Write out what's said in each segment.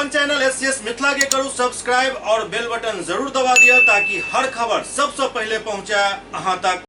अपन channel SCS Mithila के करू सब्सक्राइब और बेल बटन जरूर दबा दिया ताकि हर खबर सबसे पहले पहुंचे अहां तक।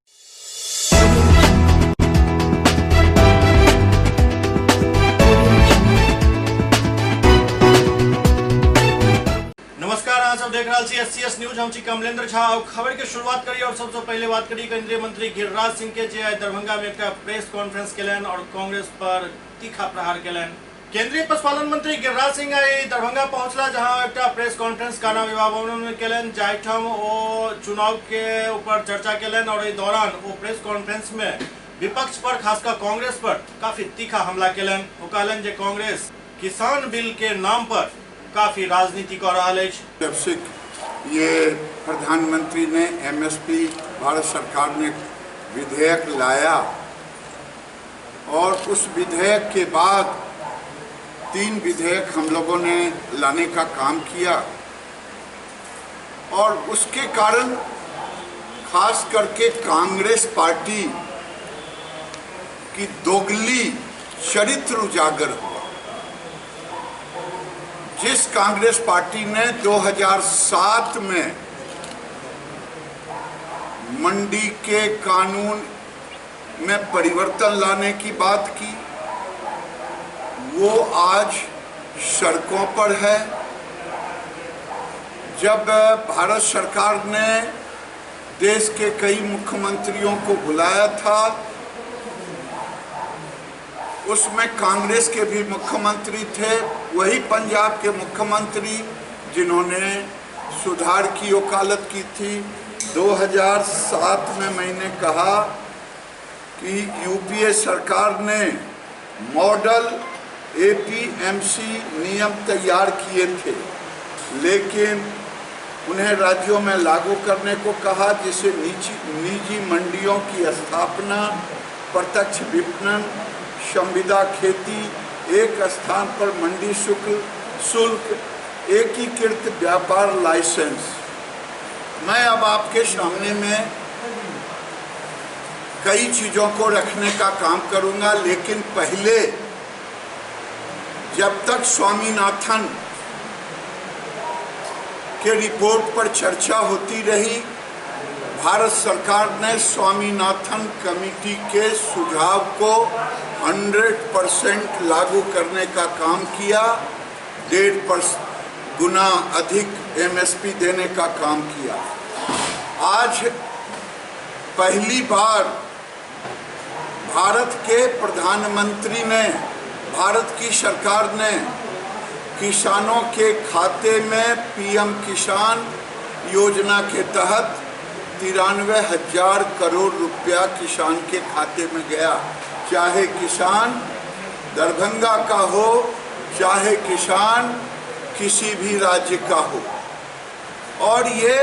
नमस्कार, अहाँ सब देख रहल छी एससीएस न्यूज। हम छी कमलेंद्र झा और खबर के शुरुआत करी और सबसे पहले बात करी केंद्रीय मंत्री गिरिराज सिंह के, जे आइ दरभंगा में एकटा प्रेस कॉन्फ्रेंस केलनि और कांग्रेस पर तीखा प्रहार केलनि। केंद्रीय पशुपालन मंत्री गिरिराज सिंह आइ दरभंगा पहुंचला, जहां एकटा प्रेस कॉन्फ्रेंस कान्हा विवाह भवन में केलनि, जाहिठाम ओ चुनाव के ऊपर चर्चा केलनि और एहि दौरान ओ प्रेस कॉन्फ्रेंस में विपक्ष पर, खासकर कांग्रेस पर काफी तीखा हमला केलनि। ओ कहलनि जे कांग्रेस किसान बिल के नाम पर काफी राजनीति कऽ रहल अछि। जब से ये प्रधानमंत्री ने एमएसपी भारत सरकार ने विधेयक लाया और उस विधेयक के बाद 3 विधेयक हम लोगों ने लाने का काम किया और उसके कारण खास करके कांग्रेस पार्टी की दोगली चरित्र उजागर हुआ। जिस कांग्रेस पार्टी ने 2007 में मंडी के कानून में परिवर्तन लाने की बात की, वो आज सड़कों पर है। जब भारत सरकार ने देश के कई मुख्यमंत्रियों को बुलाया था, उसमें कांग्रेस के भी मुख्यमंत्री थे, वही पंजाब के मुख्यमंत्री जिन्होंने सुधार की वकालत की थी। 2007 में मैंने कहा कि यूपीए सरकार ने मॉडल एपीएमसी नियम तैयार किए थे, लेकिन उन्हें राज्यों में लागू करने को कहा, जिसे निजी मंडियों की स्थापना, प्रत्यक्ष विपणन, संविदा खेती, एक स्थान पर मंडी शुल्क, एकीकृत व्यापार लाइसेंस। मैं अब आपके सामने में कई चीज़ों को रखने का काम करूंगा, लेकिन पहले जब तक स्वामीनाथन के रिपोर्ट पर चर्चा होती रही, भारत सरकार ने स्वामीनाथन कमेटी के सुझाव को 100% लागू करने का काम किया, 1.5 गुना अधिक एमएसपी देने का काम किया। आज पहली बार भारत के प्रधानमंत्री ने, भारत की सरकार ने किसानों के खाते में पीएम किसान योजना के तहत 93,000 करोड़ रुपया किसान के खाते में गया। चाहे किसान दरभंगा का हो, चाहे किसान किसी भी राज्य का हो। और ये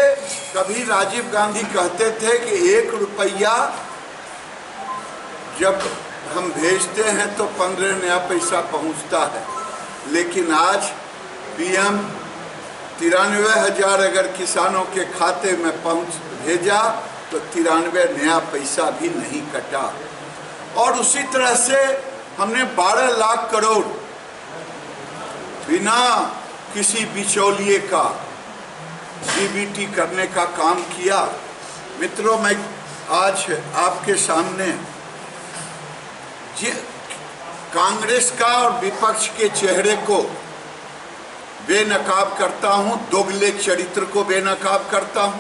कभी राजीव गांधी कहते थे कि 1 रुपया जब हम भेजते हैं तो 15 नया पैसा पहुंचता है, लेकिन आज पीएम 93,000 अगर किसानों के खाते में पहुंच भेजा तो 93 नया पैसा भी नहीं कटा। और उसी तरह से हमने 12 लाख करोड़ बिना किसी बिचौलिए का डीबीटी करने का काम किया। मित्रों, मैं आज आपके सामने कांग्रेस का और विपक्ष के चेहरे को बेनकाब करता हूं, दोगले चरित्र को बेनकाब करता हूं।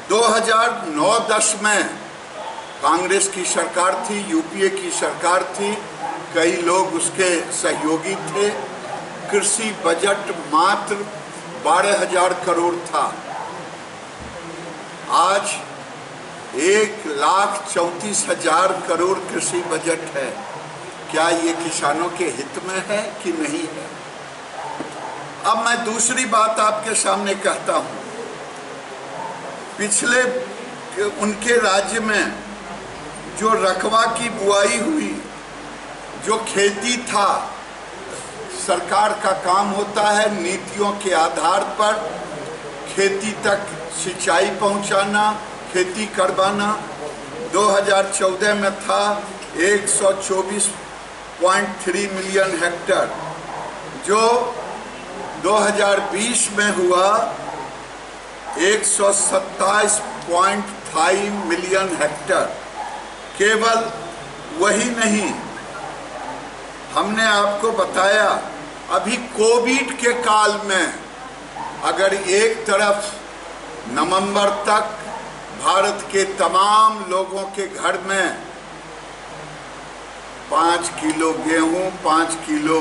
2009-10 में कांग्रेस की सरकार थी, यूपीए की सरकार थी, कई लोग उसके सहयोगी थे। कृषि बजट मात्र 12,000 करोड़ था, आज 1,34,000 करोड़ कृषि बजट है। क्या ये किसानों के हित में है कि नहीं है? अब मैं दूसरी बात आपके सामने कहता हूं। पिछले उनके राज्य में जो रकबा की बुआई हुई, जो खेती था, सरकार का काम होता है नीतियों के आधार पर खेती तक सिंचाई पहुंचाना, खेती करवाना। 2014 में था 124.3 मिलियन हेक्टर, जो 2020 में हुआ 127.5 मिलियन हेक्टर। केवल वही नहीं, हमने आपको बताया अभी कोविड के काल में अगर एक तरफ नवंबर तक भारत के तमाम लोगों के घर में 5 किलो गेहूं, 5 किलो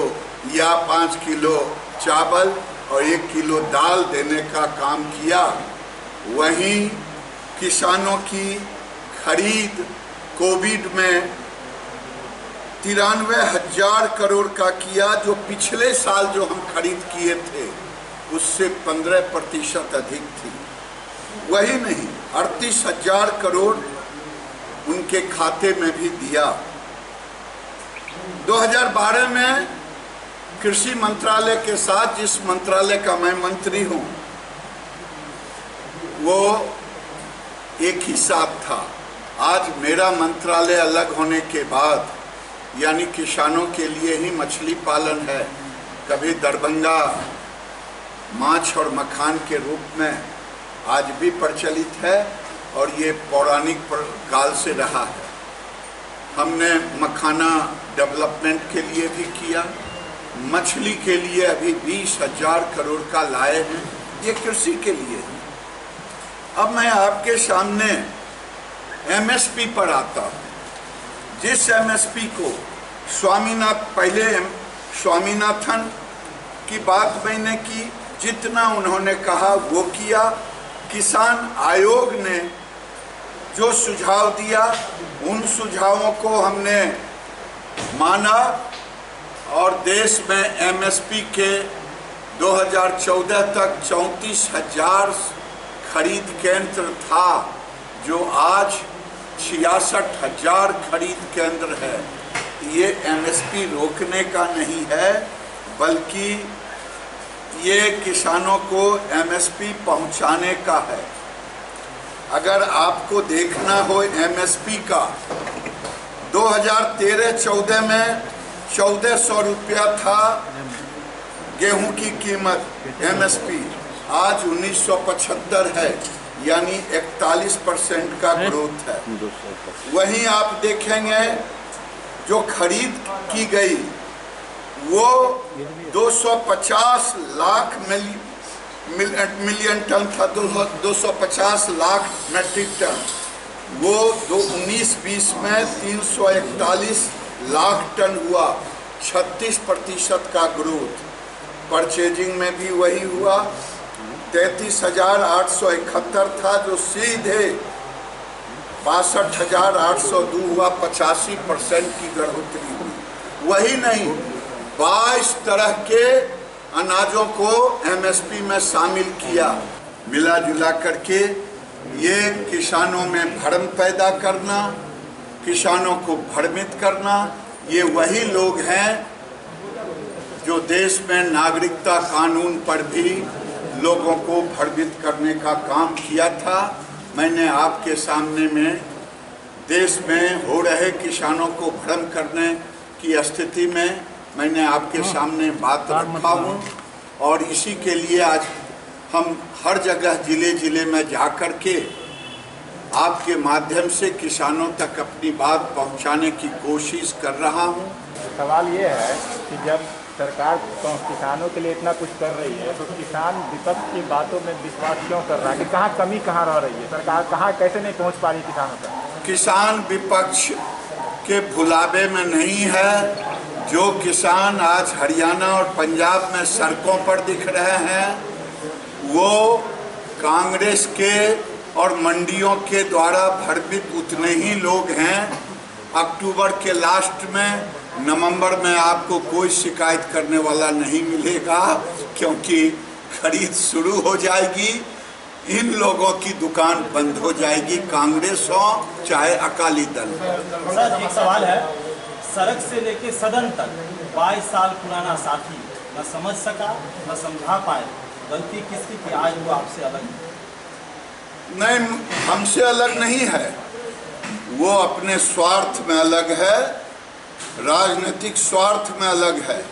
या 5 किलो चावल और 1 किलो दाल देने का काम किया, वहीं किसानों की खरीद कोविड में 93,000 करोड़ का किया, जो पिछले साल जो हम खरीद किए थे उससे 15% अधिक थी। वही नहीं, 38,000 करोड़ उनके खाते में भी दिया। 2012 में कृषि मंत्रालय के साथ, जिस मंत्रालय का मैं मंत्री हूँ, वो एक ही साथ था। आज मेरा मंत्रालय अलग होने के बाद, यानी किसानों के लिए ही मछली पालन है, कभी दरभंगा माछ और मखान के रूप में आज भी प्रचलित है और ये पौराणिक काल से रहा है। हमने मखाना डेवलपमेंट के लिए भी किया, मछली के लिए अभी 20,000 करोड़ का लाए हैं, ये कृषि के लिए है। अब मैं आपके सामने एमएसपी पर आता हूँ। जिस एमएसपी को स्वामीनाथन की बात मैंने की, जितना उन्होंने कहा वो किया। किसान आयोग ने जो सुझाव दिया उन सुझावों को हमने माना और देश में एमएसपी के 2014 तक 34,000 खरीद केंद्र था, जो आज 66,000 खरीद केंद्र है। ये एमएसपी रोकने का नहीं है, बल्कि ये किसानों को एमएसपी पहुंचाने का है। अगर आपको देखना हो एमएसपी का, 2013-14 में 1400 रुपया था गेहूं की कीमत एमएसपी, आज 1975 है, यानी 41% का ग्रोथ है। वहीं आप देखेंगे जो खरीद की गई वो 250 लाख मिलियन टन था, 250 लाख मैट्रिक टन, वो 19-20 में 341 लाख टन हुआ, 36% का ग्रोथ। परचेजिंग में भी वही हुआ, 33,871 था जो सीधे 62,802 हुआ, 85% की बढ़ोतरी हुई। वही नहीं, 22 तरह के अनाजों को एमएसपी में शामिल किया। मिला जुला करके ये किसानों में भ्रम पैदा करना, किसानों को भ्रमित करना, ये वही लोग हैं जो देश में नागरिकता कानून पर भी लोगों को भ्रमित करने का काम किया था। मैंने आपके सामने में देश में हो रहे किसानों को भ्रम करने की स्थिति में मैंने आपके सामने बात रखा हूँ और इसी के लिए आज हम हर जगह जिले जिले में जा कर के आपके माध्यम से किसानों तक अपनी बात पहुँचाने की कोशिश कर रहा हूँ। सवाल ये है कि जब सरकार किसानों के लिए इतना कुछ कर रही है तो किसान विपक्ष की बातों में विश्वास क्यों कर रहा है कि कहाँ कमी कहाँ रह रही है, सरकार कहाँ कैसे नहीं पहुँच पा रही किसानों तक? किसान विपक्ष के भुलावे में नहीं है। जो किसान आज हरियाणा और पंजाब में सड़कों पर दिख रहे हैं वो कांग्रेस के और मंडियों के द्वारा भ्रमित उतने ही लोग हैं। अक्टूबर के लास्ट में, नवंबर में आपको कोई शिकायत करने वाला नहीं मिलेगा, क्योंकि खरीद शुरू हो जाएगी, इन लोगों की दुकान बंद हो जाएगी, कांग्रेस हो चाहे अकाली दल। सर एक सवाल है, सड़क से लेके सदन तक 22 साल पुराना साथी न समझ सका न समझा पाए, गलती किसकी कि आज वो आपसे अलग है? नहीं, हमसे अलग नहीं है, वो अपने स्वार्थ में अलग है, राजनीतिक स्वार्थ में अलग है।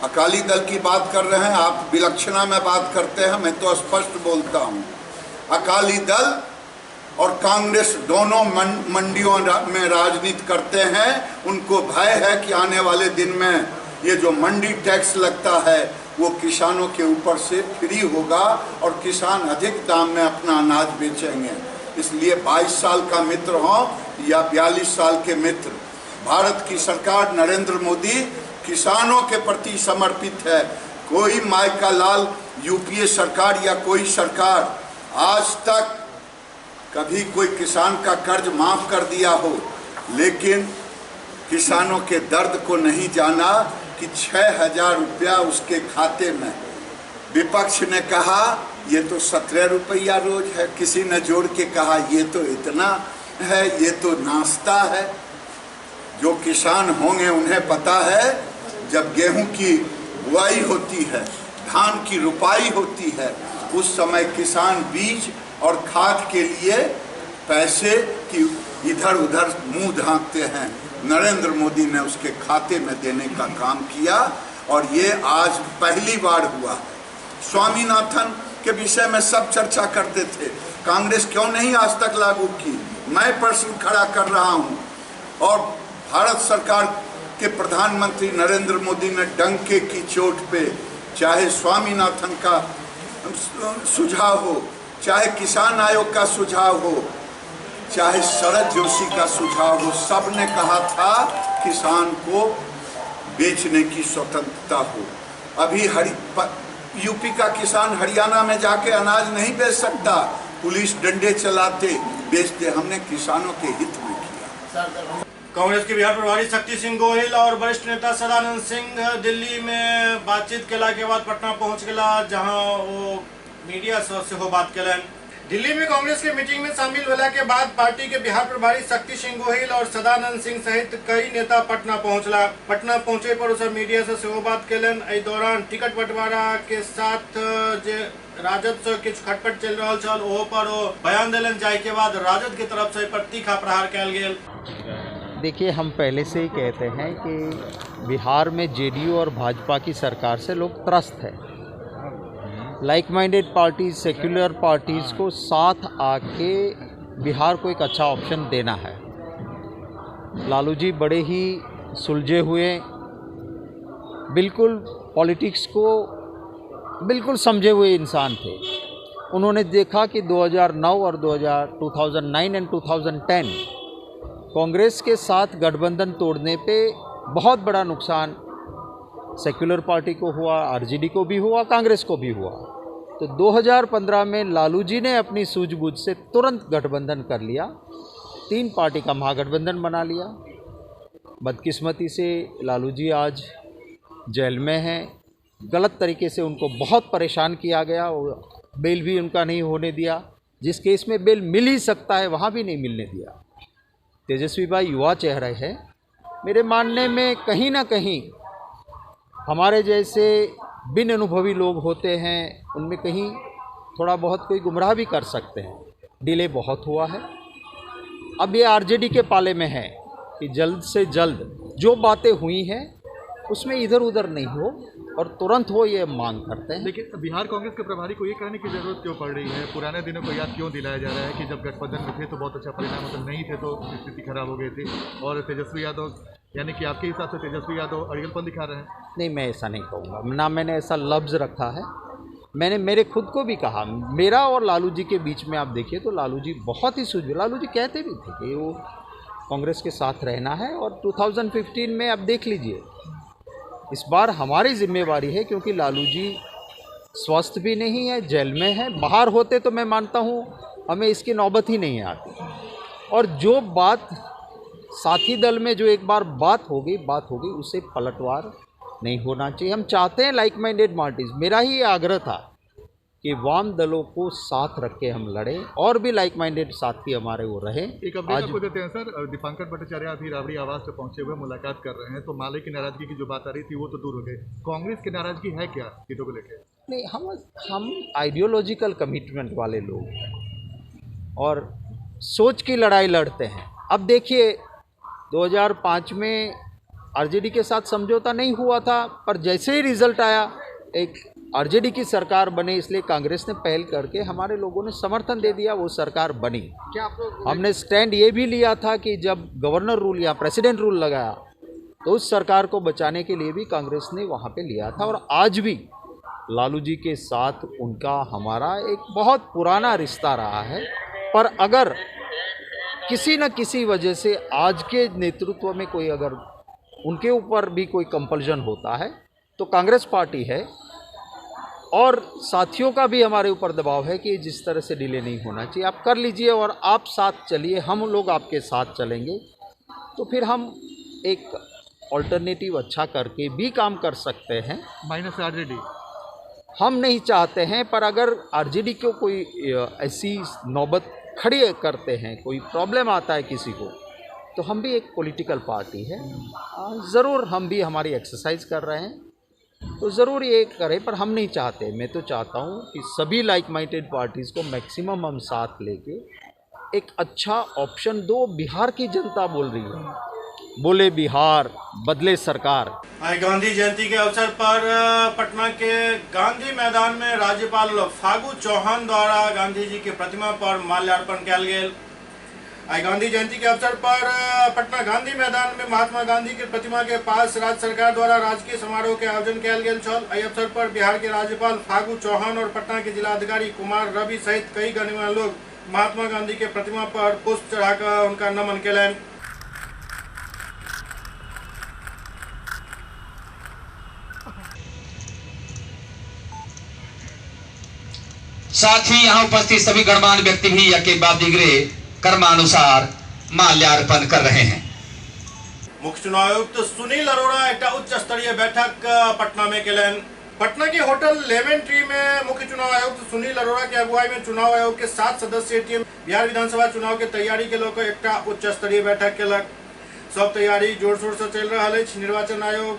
अकाली दल की बात कर रहे हैं आप, विलक्षणा में बात करते हैं, मैं तो स्पष्ट बोलता हूँ। अकाली दल और कांग्रेस दोनों मंडियों में राजनीति करते हैं। उनको भय है कि आने वाले दिन में ये जो मंडी टैक्स लगता है वो किसानों के ऊपर से फ्री होगा और किसान अधिक दाम में अपना अनाज बेचेंगे। इसलिए 22 साल का मित्र हो या 42 साल के मित्र, भारत की सरकार नरेंद्र मोदी किसानों के प्रति समर्पित है। कोई माई का लाल यूपीए सरकार या कोई सरकार आज तक कभी कोई किसान का कर्ज माफ कर दिया हो, लेकिन किसानों के दर्द को नहीं जाना कि 6000 रुपया उसके खाते में। विपक्ष ने कहा ये तो 17 रुपया रोज है, किसी ने जोड़ के कहा ये तो इतना है, ये तो नाश्ता है। जो किसान होंगे उन्हें पता है, जब गेहूं की बुआई होती है, धान की रुपाई होती है, उस समय किसान बीज और खाद के लिए पैसे की इधर उधर मुंह झाँकते हैं। नरेंद्र मोदी ने उसके खाते में देने का काम किया और ये आज पहली बार हुआ। स्वामीनाथन के विषय में सब चर्चा करते थे, कांग्रेस क्यों नहीं आज तक लागू की? मैं प्रश्न खड़ा कर रहा हूँ। और भारत सरकार के प्रधानमंत्री नरेंद्र मोदी ने डंके की चोट पे, चाहे स्वामीनाथन का सुझाव हो, चाहे किसान आयोग का सुझाव हो, चाहे शरद जोशी का सुझाव हो, सब ने कहा था किसान को बेचने की स्वतंत्रता हो। अभी यूपी का किसान हरियाणा में जाके अनाज नहीं बेच सकता, पुलिस डंडे चलाते बेचते। हमने किसानों के हित में किया। कांग्रेस के बिहार प्रभारी शक्ति सिंह गोहिल और वरिष्ठ नेता सदानंद सिंह दिल्ली में बातचीत केला के बाद पटना पहुंच गया, जहां वो मीडिया से सेहो बात केलनि। दिल्ली में कांग्रेस के मीटिंग में शामिल होला के बाद पार्टी के बिहार प्रभारी शक्ति सिंह गोहिल और सदानंद सिंह सहित कई नेता पटना पहुंचला। पटना पहुंचे पर ओ मीडिया से सेहो बात केलनि। एहि दौरान टिकट बंटवारा के साथ जे राजद से किछु खटपट चलि रहल छल ओहो पर ओ बयान देलनि, जाहि के बाद राजद के तरफ से एहि पर तीखा प्रहार कयल गेल। देखिए, हम पहले से ही कहते हैं कि बिहार में जेडीयू और भाजपा की सरकार से लोग त्रस्त हैं। Like minded parties, secular parties को साथ आके बिहार को एक अच्छा ऑप्शन देना है। लालू जी बड़े ही सुलझे हुए, बिल्कुल पॉलिटिक्स को बिल्कुल समझे हुए इंसान थे। उन्होंने देखा कि 2009 और 2009 एंड 2010 कांग्रेस के साथ गठबंधन तोड़ने पे बहुत बड़ा नुकसान सेक्युलर पार्टी को हुआ, आरजेडी को भी हुआ, कांग्रेस को भी हुआ। तो 2015 में लालू जी ने अपनी सूझबूझ से तुरंत गठबंधन कर लिया, 3 पार्टी का महागठबंधन बना लिया। बदकिस्मती से लालू जी आज जेल में हैं। गलत तरीके से उनको बहुत परेशान किया गया, बेल भी उनका नहीं होने दिया। जिस केस में बेल मिल ही सकता है वहाँ भी नहीं मिलने दिया। तेजस्वी भाई युवा चेहरे हैं, मेरे मानने में कहीं ना कहीं हमारे जैसे बिन अनुभवी लोग होते हैं, उनमें कहीं थोड़ा बहुत कोई गुमराह भी कर सकते हैं। डिले बहुत हुआ है। अब ये आरजेडी के पाले में है कि जल्द से जल्द जो बातें हुई हैं उसमें इधर उधर नहीं हो और तुरंत हो, ये मांग करते हैं। लेकिन बिहार कांग्रेस के प्रभारी को ये कहने की जरूरत क्यों पड़ रही है? पुराने दिनों को याद क्यों दिलाया जा रहा है कि जब गठबंधन में थे तो बहुत अच्छा परिणाम होता, नहीं थे तो स्थिति खराब हो गई थी। और तेजस्वी यादव, यानी कि आपके हिसाब से तेजस्वी यादव अड़ियलपन दिखा रहे हैं? नहीं, मैं ऐसा नहीं कहूँगा, ना मैंने ऐसा लफ्ज़ रखा है। मैंने मेरे खुद को भी कहा, मेरा और लालू जी के बीच में आप देखिए तो लालू जी बहुत ही सूझ, लालू जी कहते भी थे कि वो कांग्रेस के साथ रहना है। और 2015 में आप देख लीजिए, इस बार हमारी जिम्मेवारी है, क्योंकि लालू जी स्वस्थ भी नहीं है, जेल में है। बाहर होते तो मैं मानता हूँ हमें इसकी नौबत ही नहीं आती। और जो बात साथी दल में जो एक बार बात हो गई, बात हो गई, उसे पलटवार नहीं होना चाहिए। हम चाहते हैं लाइक माइंडेड पार्टीज। मेरा ही आग्रह था कि वाम दलों को साथ रख के हम लड़ें और भी लाइक माइंडेड साथी हमारे वो रहें। एक अपडेट आपको देते हैं सर, दीपांकर भट्टाचार्य अभी राबड़ी आवास पे पहुंचे हुए मुलाकात कर रहे हैं, तो माले की नाराजगी की जो बात आ रही थी वो तो दूर हो गई। कांग्रेस की नाराजगी है क्या सीटों को लेकर? नहीं, हम आइडियोलॉजिकल कमिटमेंट वाले लोग हैं और सोच की लड़ाई लड़ते हैं। अब देखिए 2005 में आरजेडी के साथ समझौता नहीं हुआ था, पर जैसे ही रिजल्ट आया एक आरजेडी की सरकार बने, इसलिए कांग्रेस ने पहल करके हमारे लोगों ने समर्थन दे दिया, वो सरकार बनी। क्या आप लोग हमने स्टैंड ये भी लिया था कि जब गवर्नर रूल या प्रेसिडेंट रूल लगाया तो उस सरकार को बचाने के लिए भी कांग्रेस ने वहाँ पे लिया था। और आज भी लालू जी के साथ उनका हमारा एक बहुत पुराना रिश्ता रहा है, पर अगर किसी न किसी वजह से आज के नेतृत्व में कोई अगर उनके ऊपर भी कोई कंपल्जन होता है तो कांग्रेस पार्टी है और साथियों का भी हमारे ऊपर दबाव है कि जिस तरह से डिले नहीं होना चाहिए, आप कर लीजिए और आप साथ चलिए, हम लोग आपके साथ चलेंगे, तो फिर हम एक ऑल्टरनेटिव अच्छा करके भी काम कर सकते हैं। माइनस आरजेडी हम नहीं चाहते हैं, पर अगर आरजेडी को कोई ऐसी नौबत खड़ी करते हैं, कोई प्रॉब्लम आता है किसी को, तो हम भी एक पॉलिटिकल पार्टी है, ज़रूर हम भी हमारी एक्सरसाइज कर रहे हैं, तो ज़रूर ये करें, पर हम नहीं चाहते। मैं तो चाहता हूँ कि सभी लाइक माइंडेड पार्टीज़ को मैक्सिमम हम साथ लेके एक अच्छा ऑप्शन दो। बिहार की जनता बोल रही है, बोले बिहार बदले सरकार। आइ गांधी जयंती के अवसर पर पटना के गांधी मैदान में राज्यपाल फागू चौहान द्वारा गांधी जी के प्रतिमा पर माल्यार्पण कयल गेल। आइ गांधी जयंती के अवसर पर पटना गांधी मैदान में महात्मा गांधी के प्रतिमा के पास राज्य सरकार द्वारा राजकीय समारोह के आयोजन कयल गेल छल। एहि अवसर पर बिहार के राज्यपाल फागू चौहान और पटना के जिलाधिकारी कुमार रवि सहित कई गणमान्य लोग महात्मा गांधी के प्रतिमा पर पुष्प चढ़ाकर उनका नमन कयलनि। साथ ही यहाँ उपस्थित सभी गणमान्य व्यक्ति भी यके बाद दिगरे कर्मानुसार माल्यार्पण कर रहे हैं। मुख्य चुनाव आयुक्त सुनील अरोड़ा एक उच्च स्तरीय बैठक पटना में केलनि। पटना के होटल लेमन ट्री में मुख्य चुनाव आयुक्त सुनील अरोड़ा के अगुवाई में चुनाव आयोग के 7 सदस्यीय टीम बिहार विधानसभा चुनाव के तैयारी के लऽ एक उच्च स्तरीय बैठक केलक। सब तैयारी जोर शोर से चल रहा है। निर्वाचन आयोग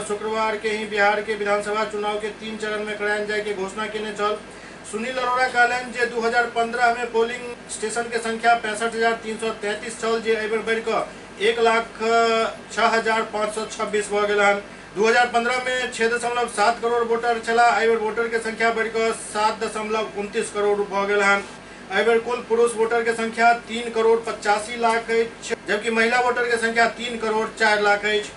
शुक्रवार के ही बिहार के विधानसभा चुनाव के 3 चरण में करायल जाय के घोषणा केने छल। सुनील अरोड़ा कहलनि जे 2015 में पोलिंग स्टेशन के संख्या 65,333 छल, जे एहि बेर बढ़िकऽ 1,06,526 भऽ गेल हन। 2015 में 6.7 करोड़ वोटर छलाह, एहि बेर वोटर के संख्या बढ़िकऽ 7.29 करोड़ भऽ गेल हन। एहि बेर कुल पुरुष वोटर के संख्या 3,85,00,000 अछि, जबकि महिला वोटर के संख्या 3,04,00,000 अछि।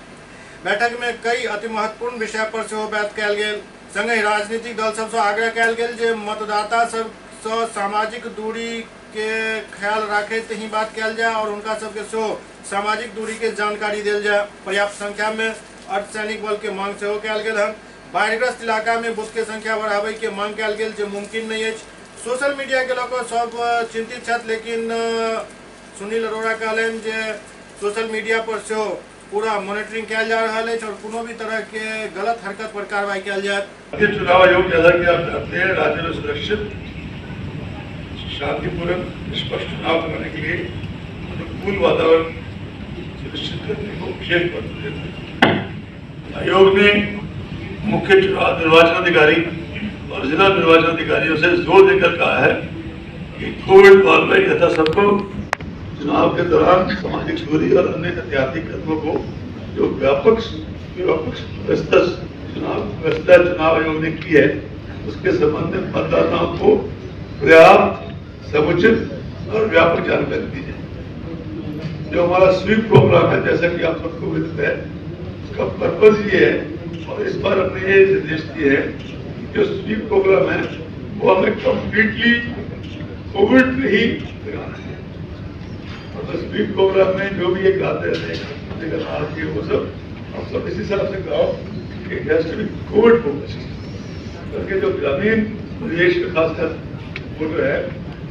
बैठक में कई अति महत्वपूर्ण विषय पर सेहो बात कयल गेल। संगहि राजनीतिक दल सबसँ आग्रह कयल गेल जे मतदाता सबसँ सामाजिक दूरी के ख्याल राखैत ही बात कयल जाय और हुनका सबके सेहो सामाजिक दूरी के जानकारी देल जाय। पर्याप्त संख्या में अर्धसैनिक बल के मांग सेहो कयल गेल हन। बाढ़िग्रस्त इलाका में बूथ के संख्या बढ़ाबै के मांग कयल गेल जे मुमकिन नहीं अछि। सोशल मीडिया के लऽ कऽ सब चिंतित छथि, लेकिन सुनील अरोड़ा कहलनि जे सोशल मीडिया पर सेहो पूरा मॉनिटरिंग कयल जा रहल अछि और कोनो भी तरह के गलत हरकत पर कार्रवाई कयल जायत। चुनाव आयोग जैसा कि आप जानते हैं राज्य में सुरक्षित, शांतिपूर्ण, निष्पक्ष चुनाव कराने के लिए अनुकूल वातावरण सुनिश्चित करने को विशेष महत्व देता है। आयोग ने मुख्य चुनाव निर्वाचन अधिकारी और जिला निर्वाचन अधिकारियों से जोर देकर कहा है कि कोविड कार्रवाई यथासंभव चुनाव के दौरान सामाजिक दूरी और अन्य एहतियाती कदमों को जो व्यापक व्यवस्था चुनाव आयोग ने की है उसके संबंध में मतदाताओं को पर्याप्त, समुचित और व्यापक जानकारी दी जाए। जो हमारा स्वीप प्रोग्राम है, जैसा कि आप सबको विदित है, उसका पर्पज ये है और इस बार हमने ये निर्देश दिए हैं कि जो स्वीप प्रोग्राम है वो हमें कम्प्लीटली कोविड पे ही लगाना है। और स्वीप प्रोग्राम में जो भी ये कराते रहते हैं वो सब आप सब इस हिसाब से कराओ कि it has to be covid focused. करके जो ग्रामीण प्रदेश में खासकर वोटर है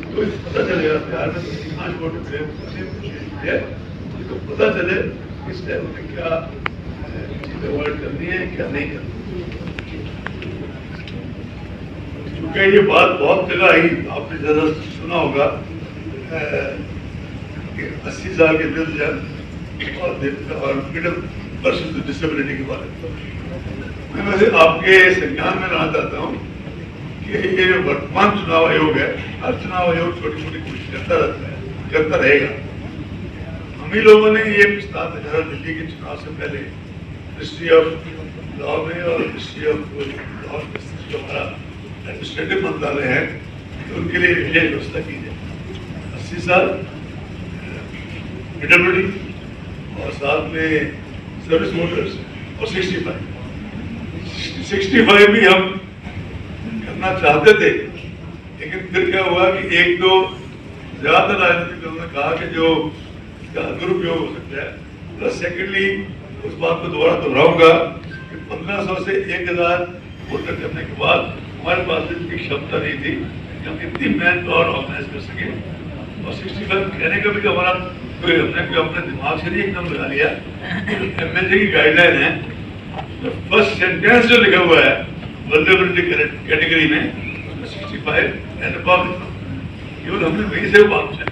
तो पता चलेगा, बिहार में अधिकांश वोटर ग्रामीण प्रदेश में है, तो पता चले इस टाइम में क्या चीज़ अवॉइड करनी है क्या नहीं करनी। क्योंकि ये बात बहुत जगह आई, आपने ज़्यादा सुना होगा कि 80 साल के वृद्धजन और पर्सन विद डिसेबिलिटी के बारे में मैं वैसे आपके संज्ञान में लाना चाहता हूँ कि ये वर्तमान चुनाव आयोग है, हर चुनाव आयोग छोटी मोटी कोशिश करता रहता है, करता रहेगा। हम ही लोगों ने ये प्रस्ताव भेजा था दिल्ली के चुनाव से पहले मिनिस्ट्री ऑफ लॉ में और मिनिस्ट्री ऑफ लॉ जो हमारा एडमिनिस्ट्रेटिव मंत्रालय है, तो उनके लिए विशेष व्यवस्था की जाए। 80 साल पीडब्ल्यूडी और साथ में सर्विस वोटर्स और 65 भी हम करना चाहते थे, लेकिन फिर क्या हुआ कि एक दो ज़्यादातर राजनीतिक दलों ने कहा कि जो इसका दुरुपयोग हो सकता है। प्लस सेकेंडली उस बात को दोबारा दोहराऊंगा कि 1500 से 1000 वोटर करने के बाद हमारे पास इतनी क्षमता नहीं थी कि हम इतनी मैन पावर ऑर्गेनाइज कर सकें। और 65 कहने का भी हमारा कोई हमने कोई अपने दिमाग से नहीं एकदम लगा लिया। एमएलए की गाइडलाइन है, तो फर्स्ट सेंटेंस जो लिखा हुआ है वल्नरेबिलिटी कैटेगरी में उसमें 65 एंड अबव लिखा, केवल हमने वहीं से बात है।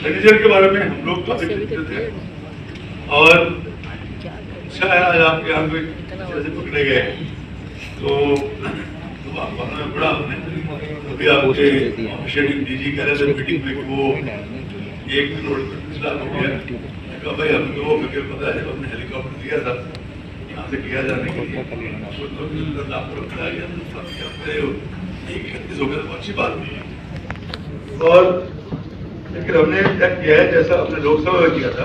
एक्सपेंडिचर के बारे में हम लोग काफी चिंतित हैं और अच्छा है आज आपके यहाँ कोई जैसे पकड़े गए तो अखबारों में पढ़ा हमने, अभी आपके ऑफिशियल डीजी कह रहे थे मीटिंग में कि वो 1 करोड़ 35 लाख हो गया। कहा भाई हमें तो वो फिगर पता है जब हमने हेलीकॉप्टर दिया था यहाँ से किया जाने के लिए तो आपको बताया गया तो 1.31 हो गया, तो अच्छी बात नहीं है। और लेकिन हमने क्या किया है, जैसा हमने लोकसभा में किया था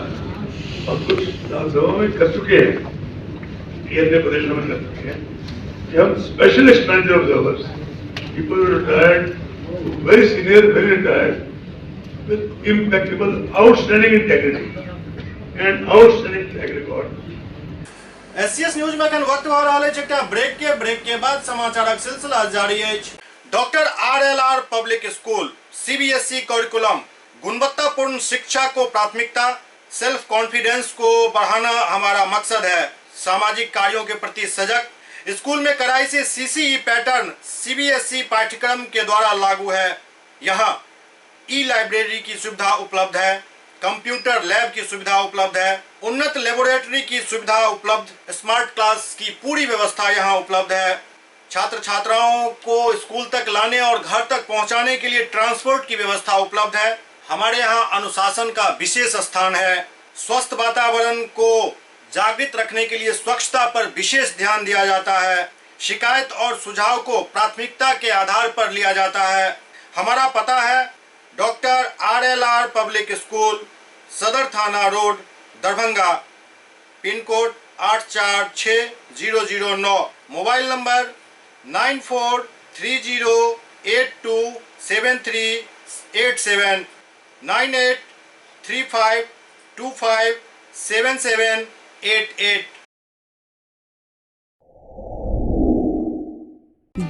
और कुछ विधानसभा में कर चुके हैं, अन्य प्रदेशों में कर चुके हैं, कि हम special expenditure observers, people retired, very senior, very retired, with impeccable outstanding integrity and outstanding track record. SCS news में एखन वक्त भऽ रहल अछि एकटा ब्रेक के। ब्रेक के बाद समाचारक सिलसिला जारी अछि। Doctor RLR public school, CBSE curriculum, गुणवत्तापूर्ण शिक्षा को प्राथमिकता, सेल्फ कॉन्फिडेंस को बढ़ाना हमारा मकसद है। सामाजिक कार्यों के प्रति सजग, स्कूल में कड़ाई से सीसीई पैटर्न सीबीएसई पाठ्यक्रम के द्वारा लागू है। यहाँ ई लाइब्रेरी की सुविधा उपलब्ध है, कंप्यूटर लैब की सुविधा उपलब्ध है, उन्नत लेबोरेटरी की सुविधा उपलब्ध, स्मार्ट क्लास की पूरी व्यवस्था यहाँ उपलब्ध है। छात्र छात्राओं को स्कूल तक लाने और घर तक पहुँचाने के लिए ट्रांसपोर्ट की व्यवस्था उपलब्ध है। हमारे यहाँ अनुशासन का विशेष स्थान है। स्वस्थ वातावरण को जागृत रखने के लिए स्वच्छता पर विशेष ध्यान दिया जाता है। शिकायत और सुझाव को प्राथमिकता के आधार पर लिया जाता है। हमारा पता है doctor RLR public school, Sadar थाना road, Darbhanga, pin code 846009, mobile number 9430827387, 9835257788।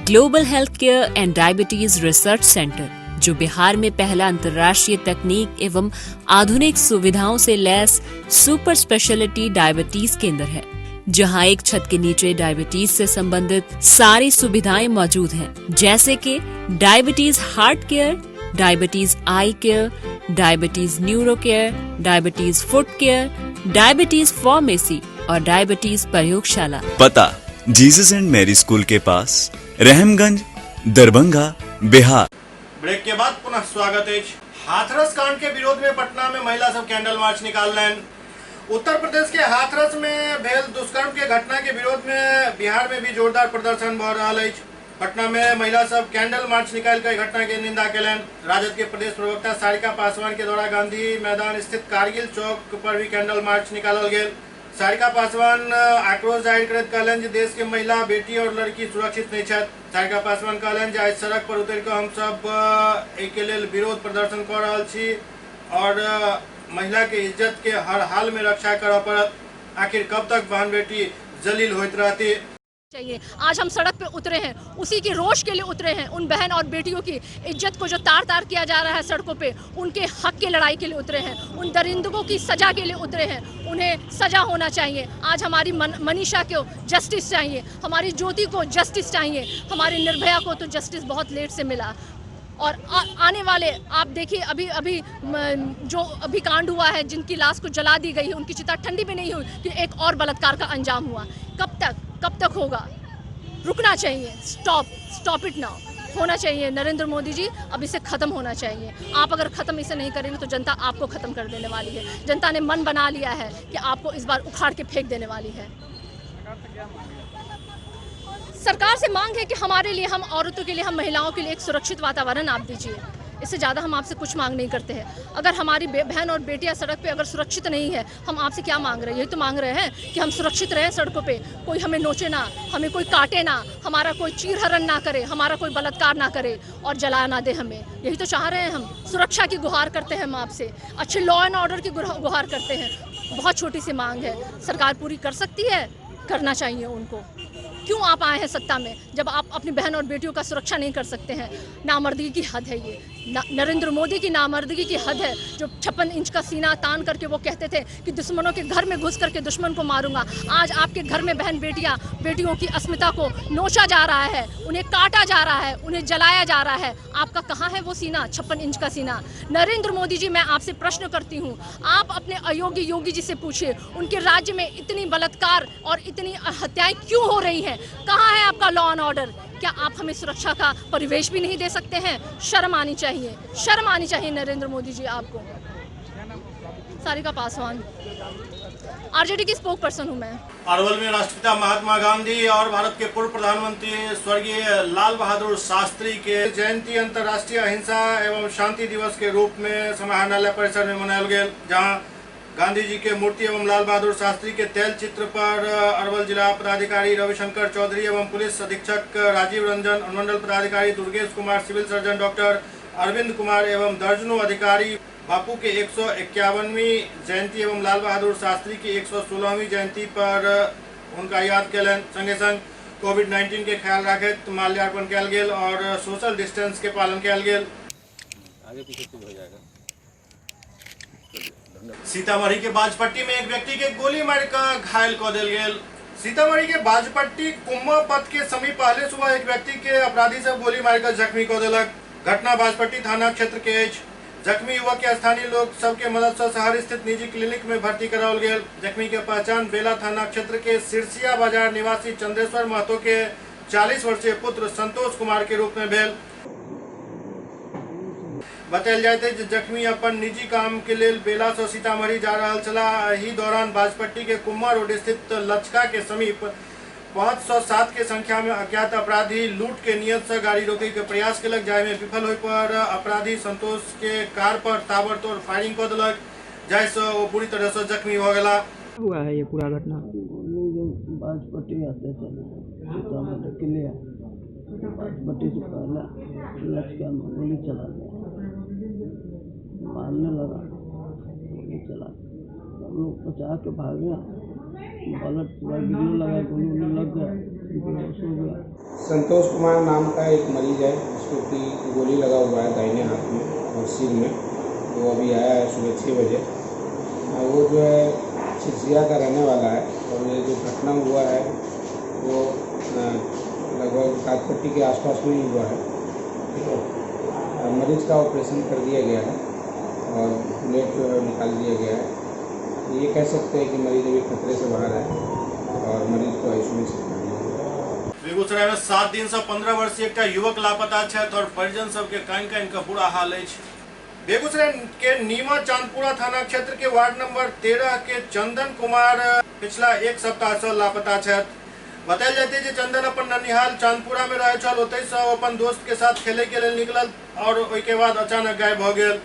Global health care and diabetes research centre, जो बिहार में पहला अंतर्राष्ट्रीय तकनीक एवं आधुनिक सुविधाओं से लैस सुपर स्पेशलिटी डायबिटीज केंद्र है, जहां एक छत के नीचे डायबिटीज से संबंधित सारी सुविधाएं मौजूद हैं, जैसे कि diabetes heart care, diabetes eye care, diabetes neuro care, diabetes foot care, diabetes pharmacy और डायबिटीज प्रयोगशाला। पता जीसस एंड मैरी स्कूल के पास, रहमगंज, दरभंगा, बिहार। ब्रेक के बाद पुनः स्वागत है। हाथरस कांड के विरोध में पटना में महिला सब कैंडल मार्च निकाललनि। उत्तर प्रदेश के हाथरस में भेल दुष्कर्म के घटना के विरोध में बिहार में भी जोरदार प्रदर्शन भऽ रहल अछि। पटना में महिला सब कैंडल मार्च निकालि कऽ घटना के निंदा केलनि। राजद के प्रदेश प्रवक्ता सारिका पासवान के द्वारा गांधी मैदान स्थित कारगिल चौक पर भी कैंडल मार्च निकालल गेल। सारिका पासवान आक्रोश जाहिर करैत कहलनि जे देश के महिला, बेटी और लड़की सुरक्षित नहीं छथि। सारिका पासवान कहलनि जे आइ सड़क पर उतरि कऽ हम सब एहिके लेल विरोध प्रदर्शन कऽ रहल छी और महिला के इज्जत के हर हाल में रक्षा करऽ पड़त। आखिर कब तक बहन बेटी जलील होइत रहती। चाहिए। आज हम सड़क पे उतरे हैं, उसी की रोष के लिए उतरे हैं। उन बहन और बेटियों की इज्जत को जो तार तार किया जा रहा है सड़कों पे, उनके हक की लड़ाई के लिए उतरे हैं, उन दरिंदों की सज़ा के लिए उतरे हैं। उन्हें सज़ा होना चाहिए। आज हमारी मनीषा को जस्टिस चाहिए, हमारी ज्योति को जस्टिस चाहिए, हमारे निर्भया को तो जस्टिस बहुत लेट से मिला। और आने वाले आप देखिए, अभी अभी जो अभी कांड हुआ है, जिनकी लाश को जला दी गई है, उनकी चिता ठंडी भी नहीं हुई कि एक और बलात्कार का अंजाम हुआ। कब तक होगा? रुकना चाहिए। Stop, stop it now. होना चाहिए नरेंद्र मोदी जी, अब इसे ख़त्म होना चाहिए। आप अगर ख़त्म इसे नहीं करेंगे तो जनता आपको ख़त्म कर देने वाली है। जनता ने मन बना लिया है कि आपको इस बार उखाड़ के फेंक देने वाली है। सरकार से मांग है कि हमारे लिए, हम औरतों के लिए, हम महिलाओं के लिए एक सुरक्षित वातावरण आप दीजिए। इससे ज़्यादा हम आपसे कुछ मांग नहीं करते हैं। अगर हमारी बहन और बेटियां सड़क पे अगर सुरक्षित नहीं है, हम आपसे क्या मांग रहे हैं? यही तो मांग रहे हैं कि हम सुरक्षित रहें सड़कों पे, कोई हमें नोचे ना, हमें कोई काटे ना, हमारा कोई चीरहरण ना करे, हमारा कोई बलात्कार ना करे और जला ना दे हमें। यही तो चाह रहे हैं हम। सुरक्षा की गुहार करते हैं हम आपसे, अच्छे लॉ एंड ऑर्डर की गुहार करते हैं। बहुत छोटी सी मांग है, सरकार पूरी कर सकती है, करना चाहिए उनको। क्यों आप आए हैं सत्ता में जब आप अपनी बहन और बेटियों का सुरक्षा नहीं कर सकते हैं? नामर्दगी की हद है ये, नरेंद्र मोदी की नामर्दगी की हद है। जो 56 इंच का सीना तान करके वो कहते थे कि दुश्मनों के घर में घुस करके दुश्मन को मारूंगा, आज आपके घर में बहन बेटियां, बेटियों की अस्मिता को नोचा जा रहा है, उन्हें काटा जा रहा है, उन्हें जलाया जा रहा है। आपका कहाँ है वो सीना, 56 इंच का सीना? नरेंद्र मोदी जी, मैं आपसे प्रश्न करती हूँ, आप अपने अयोग्य योगी जी से पूछिए, उनके राज्य में इतनी बलात्कार और इतनी हत्याएं क्यों हो रही हैं? कहाँ है आपका लॉ एंड ऑर्डर? क्या आप हमें सुरक्षा का परिवेश भी नहीं दे सकते हैं? शर्म आनी चाहिए, शर्म आनी चाहिए नरेंद्र मोदी जी आपको। सारिका पासवान, आरजेडी की स्पोक पर्सन हूँ मैं। अरवल में राष्ट्रपिता महात्मा गांधी और भारत के पूर्व प्रधानमंत्री स्वर्गीय लाल बहादुर शास्त्री के जयंती अंतर्राष्ट्रीय अहिंसा एवं शांति दिवस के रूप में समाहरणालय परिसर में मनायल गेल, जहां गांधी जी के मूर्ति एवं लाल बहादुर शास्त्री के तैल चित्र पर अरवल जिला पदाधिकारी रविशंकर चौधरी एवं पुलिस अधीक्षक राजीव रंजन, अनुमंडल पदाधिकारी Durgesh Kumar, civil surgeon doctor Arvind Kumar एवं दर्जनों अधिकारी बापू के 151वीं जयंती एवं लाल बहादुर शास्त्री की 116वीं जयंती पर उनका याद कयलनि। संगे संग कोविड-19 के ख्याल राखैत माल्यार्पण कयल गेल और सोशल डिस्टेंस के पालन कयल गेल। आगे पीछे हो जाएगा। सीतामढ़ी के बाजपट्टी में एक व्यक्ति के गोली मारकर घायल कर दिल गेल। सीतामढ़ी के बाजपट्टी कुम्मा पथ के समीप पहले सुबह एक व्यक्ति के अपराधी सब गोली मारकर जख्मी कर दिलक। घटना बाजपट्टी थाना क्षेत्र के अछि। जख्मी युवक के स्थानीय लोग सबके मदद से शहर स्थित निजी क्लिनिक में भर्ती कराओल गेल। जख्मी के पहचान बेला थाना क्षेत्र के सिरसिया बाजार निवासी चंद्रेश्वर महतो के 40 वर्षीय पुत्र संतोष कुमार के रूप में भेल। बतायल जाइत अछि जे जख्मी अपन निजी काम के लेल बेला से सीतामढ़ी जा रहल छलाह। एहि दौरान बाजपट्टी के कुम्मा रोड स्थित लचका के समीप 507 के संख्या में अज्ञात अपराधी लूट के नियत से गाड़ी रोके के प्रयास केलक, जाहि में विफल होय पर अपराधी संतोष के कार पर ताबड़तोड़ फायरिंग कऽ देलक, जाहिसँ ओ बुरी तरह से जख्मी भऽ गेला। हुआ है ये पूरा घटना बाजपट्टी आते थे सीतामढ़ी के लिए, बाजपट्टी से पहले लचका में गोली चला गया, मारने लगा, गोली चला, हम लोग बचा के भागे, बुलेट पूरा गिरने लगा, गोली उली लग गया, बेहोश हो गया। संतोष कुमार नाम का एक मरीज है जिसको कि गोली लगा हुआ है दाहिने हाथ में और सिर में। वो अभी आया है सुबह 6 बजे। वो जो है सिरसिया का रहने वाला है और ये जो घटना हुआ है वो लगभग काजपट्टी के आसपास में ही हुआ है। ठीक है, मरीज का ऑपरेशन कर दिया गया है और बुलेट जो है निकाल दिया गया है। ये कह सकते हैं कि मरीज अभी खतरे से बाहर है और मरीज को आईसीयू में शिफ्ट कर दिया गया है। बेगूसराय में 7 दिन से 15 वर्षीय एक युवक लापता छथि और परिजन सबके कानि कानि के बुरा हाल अछि। बेगूसराय के नीमा चांदपुरा थाना क्षेत्र के वार्ड नंबर 13 के चंदन कुमार पिछला एक सप्ताह से लापता छथि। बतायल जाइत अछि जे चंदन अपन ननिहाल चांदपुरा में रहै छल, ओतहि से अपन दोस्त के साथ खेले के लेल निकलल और ओहिके बाद अचानक गायब भऽ गेल।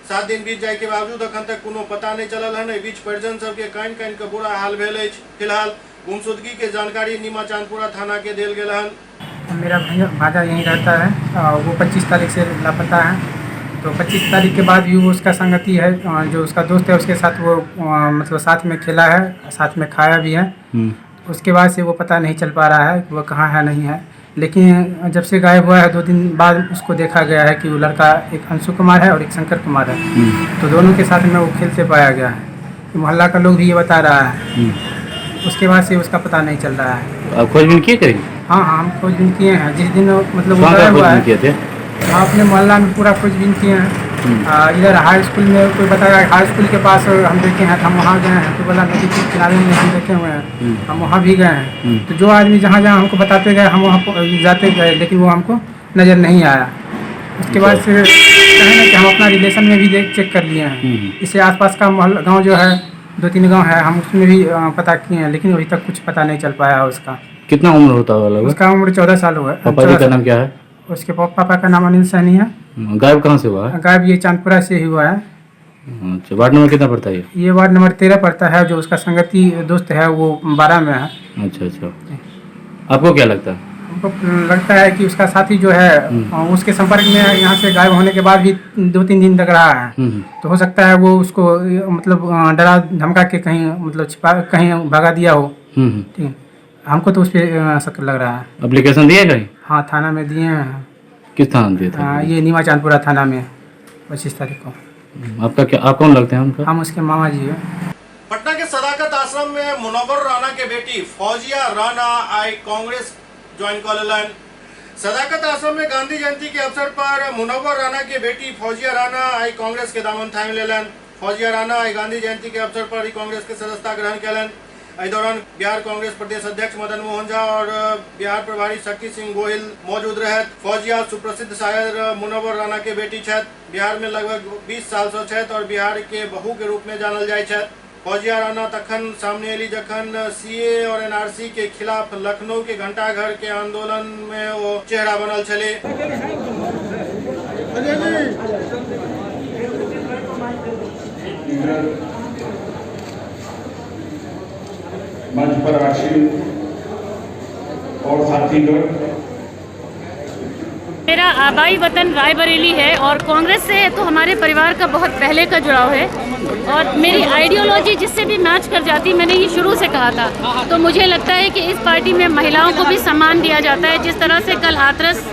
7 दिन बीत जाय के बावजूद अखन तक कोनो पता नहीं चलल हन। एहि बीच परिजन सबके कानि कानि के बुरा हाल भेल अछि। फिलहाल गुमशुदगी के जानकारी नीमा चांदपुरा थाना के देल गेल हन। मेरा भैया भाजा यहीं रहता है, वो 25 तारीख से लापता है। तो 25 तारीख के बाद भी वो उसका संगति है, जो उसका दोस्त है उसके साथ वो मतलब साथ में खेला है, साथ में खाया भी है। उसके बाद से वो पता नहीं चल पा रहा है कि वो कहाँ है नहीं है। लेकिन जब से गायब हुआ है 2 दिन बाद उसको देखा गया है कि वो लड़का एक अंशु कुमार है और एक शंकर कुमार है, तो दोनों के साथ में वो खेलते पाया गया है। मोहल्ला का लोग भी ये बता रहा है। उसके बाद से उसका पता नहीं चल रहा है। आप खोजबीन किए करेंगे? हाँ हाँ, हम खोजबीन किए हैं। जिस दिन मतलब वो गायब हुआ है हाँ, अपने मोहल्ला में पूरा खोजबीन किए हैं। इधर हाई स्कूल में कोई बताया हाई स्कूल के पास हम देखे हैं, तो हम वहाँ गए हैं। तो बोला नदी के किनारे में हम देखे हुए हैं, हम वहाँ भी गए हैं। तो जो आदमी जहाँ जहाँ हमको बताते गए हम वहाँ जाते गए, लेकिन वो हमको नज़र नहीं आया। उसके बाद से कहें ना कि हम अपना रिलेशन में भी देख चेक कर लिए हैं, इससे आसपास का मोहल्ला गांव जो है 2-3 गांव है, हम उसमें भी पता किए हैं, लेकिन अभी तक कुछ पता नहीं चल पाया उसका। कितना उम्र होता है लगभग? उसका उम्र 14 साल हुआ है। पापा जी का नाम क्या है? उसके पापा का नाम अनिल सहनी है। गायब कहाँ से हुआ है? गायब ये चांदपुरा से ही हुआ है। अच्छा, वार्ड नंबर कितना पड़ता है? ये वार्ड नंबर 13 पड़ता है। जो उसका संगति दोस्त है वो 12 में है। अच्छा अच्छा, आपको क्या लगता है? हमको लगता है कि उसका साथी जो है उसके संपर्क में यहाँ से गायब होने के बाद भी 2-3 दिन तक रहा है, तो हो सकता है वो उसको मतलब डरा धमका के कहीं मतलब छिपा कहीं भगा दिया हो। ठीक है, हमको तो उस पर शक लग रहा है। एप्लीकेशन दिए कहीं? हाँ, थाना में दिए हैं। किस थाना में दिए थे? ये नीमा चांदपुरा थाना में 25 तारीख को। आपका क्या, आप कौन लगते हैं उनका? हम उसके मामा जी हैं। पटना के सदाकत आश्रम में मुनव्वर राणा के बेटी फौजिया राणा आई कांग्रेस ज्वाइन कर लेलनि। सदाकत आश्रम में गांधी जयंती के अवसर पर मुनव्वर राणा के बेटी फौजिया राणा आई कांग्रेस के दामन थामि लेलनि। फौजिया राणा आई गांधी जयंती के अवसर पर ही कांग्रेस के सदस्यता ग्रहण कयलनि। एहि दौरान बिहार कांग्रेस प्रदेश अध्यक्ष मदन मोहन झा और बिहार प्रभारी शक्ति सिंह गोहिल मौजूद रहत। फौजिया सुप्रसिद्ध शायर मुनव्वर राणा के बेटी छथि। बिहार में लगभग 20 साल से छथि और बिहार के बहू के रूप में जानल जाइत छथि। फौजिया राणा तखन सामने एली जखन सीए और एनआरसी के खिलाफ लखनऊ के घंटाघर के आंदोलन में वो चेहरा बनल छलै। मंच पर आसीन और साथीगण, मेरा आबाई वतन रायबरेली है और कांग्रेस से तो हमारे परिवार का बहुत पहले का जुड़ाव है और मेरी आइडियोलॉजी जिससे भी मैच कर जाती, मैंने ये शुरू से कहा था। तो मुझे लगता है कि इस पार्टी में महिलाओं को भी सम्मान दिया जाता है। जिस तरह से कल हाथरस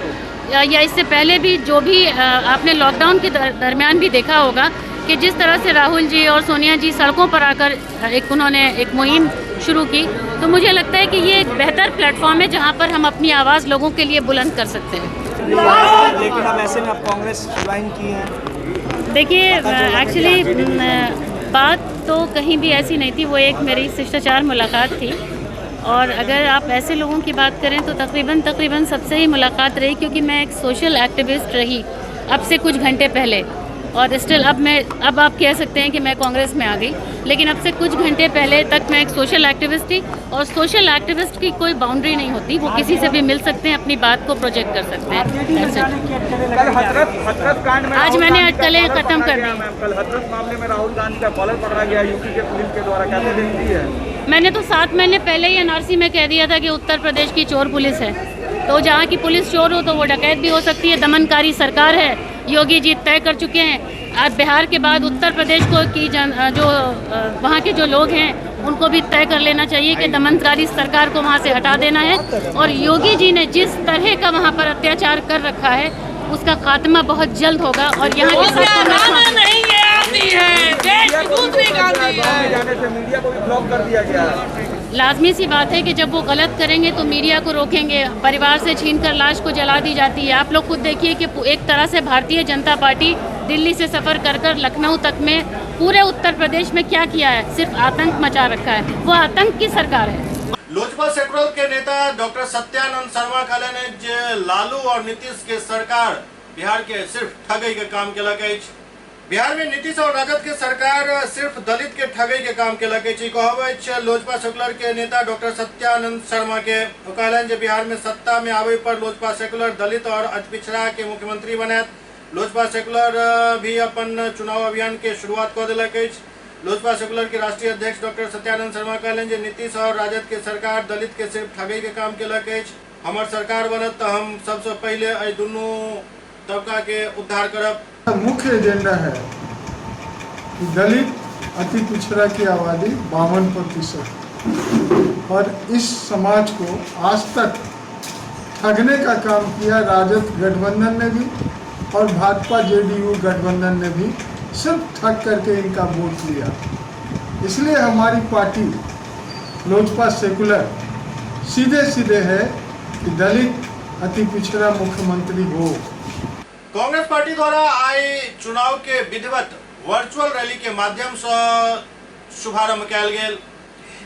या इससे पहले भी जो भी आपने लॉकडाउन के दरमियान भी देखा होगा कि जिस तरह से राहुल जी और सोनिया जी सड़कों पर आकर एक उन्होंने एक मुहिम शुरू की, तो मुझे लगता है कि ये एक बेहतर प्लेटफॉर्म है जहाँ पर हम अपनी आवाज़ लोगों के लिए बुलंद कर सकते हैं। लेकिन अब ऐसे में आप कांग्रेस ज्वाइन की है? देखिए, एक्चुअली बात तो कहीं भी ऐसी नहीं थी, वो एक मेरी शिष्टाचार मुलाकात थी। और अगर आप ऐसे लोगों की बात करें तो तकरीबन तकरीबन सबसे ही मुलाकात रही, क्योंकि मैं एक सोशल एक्टिविस्ट रही अब से कुछ घंटे पहले और स्टिल अब आप कह सकते हैं कि मैं कांग्रेस में आ गई, लेकिन अब से कुछ घंटे पहले तक मैं एक सोशल एक्टिविस्ट थी। और सोशल एक्टिविस्ट की कोई बाउंड्री नहीं होती, वो किसी से भी मिल सकते हैं, अपनी बात को प्रोजेक्ट कर सकते हैं। आज मैंने अटकलें खत्म कर दी। कल हाथरस मामले में राहुल गांधी का कॉलर पकड़ा गया यूपी के पुलिस के द्वारा, कैसे देखती है? मैंने तो 7 महीने पहले ही एनआरसी में कह दिया था कि उत्तर प्रदेश की चोर पुलिस है, तो जहाँ की पुलिस चोर हो तो वो डकैत भी हो सकती है। दमनकारी सरकार है, योगी जी तय कर चुके हैं। आज बिहार के बाद उत्तर प्रदेश को की जो वहाँ के जो लोग हैं उनको भी तय कर लेना चाहिए कि दमनकारी सरकार को वहाँ से हटा देना है। और योगी जी ने जिस तरह का वहाँ पर अत्याचार कर रखा है उसका खात्मा बहुत जल्द होगा। और यहाँ के लाजमी सी बात है कि जब वो गलत करेंगे तो मीडिया को रोकेंगे, परिवार से छीनकर लाश को जला दी जाती है। आप लोग खुद देखिए कि एक तरह से भारतीय जनता पार्टी दिल्ली से सफ़र कर कर लखनऊ तक में पूरे उत्तर प्रदेश में क्या किया है, सिर्फ आतंक मचा रखा है। वो आतंक की सरकार है। लोजपा सेकुलर के नेता डॉक्टर सत्यानंद शर्मा कहलनि जे लालू और नीतीश के सरकार बिहार के सिर्फ ठगई के काम केलक अछि। बिहार में नीतीश और राजद के सरकार सिर्फ दलित के ठगई के काम केलक अछि, कहब अछि लोजपा सेकुलर के नेता डॉक्टर सत्यानंद शर्मा के। ओ कहलनि जे बिहार में सत्ता में आबे पर लोजपा सेकुलर दलित और अति पिछड़ा के मुख्यमंत्री बनायत। लोजपा सेकुलर भी अपन चुनाव अभियान के शुरुआत कऽ देलक अछि। लोजपा सेकुलर के राष्ट्रीय अध्यक्ष डॉक्टर सत्यानंद शर्मा कहलनि जे नीतीश और राजद के सरकार दलित के सिर्फ ठगई के काम केलक अछि। हमर सरकार बनत तऽ हम सबसे पहिले एहि दुनू तबका के उद्धार करब। मुख्य एजेंडा है कि दलित अति पिछड़ा की आबादी 52% और इस समाज को आज तक ठगने का काम किया राजद गठबंधन ने भी और भाजपा जेडीयू गठबंधन ने भी, सिर्फ ठग करके इनका वोट लिया। इसलिए हमारी पार्टी लोजपा सेकुलर सीधे सीधे है कि दलित अति पिछड़ा मुख्यमंत्री हो। कांग्रेस पार्टी द्वारा आई चुनाव के विधिवत वर्चुअल रैली के माध्यम से शुभारंभ कयल गेल।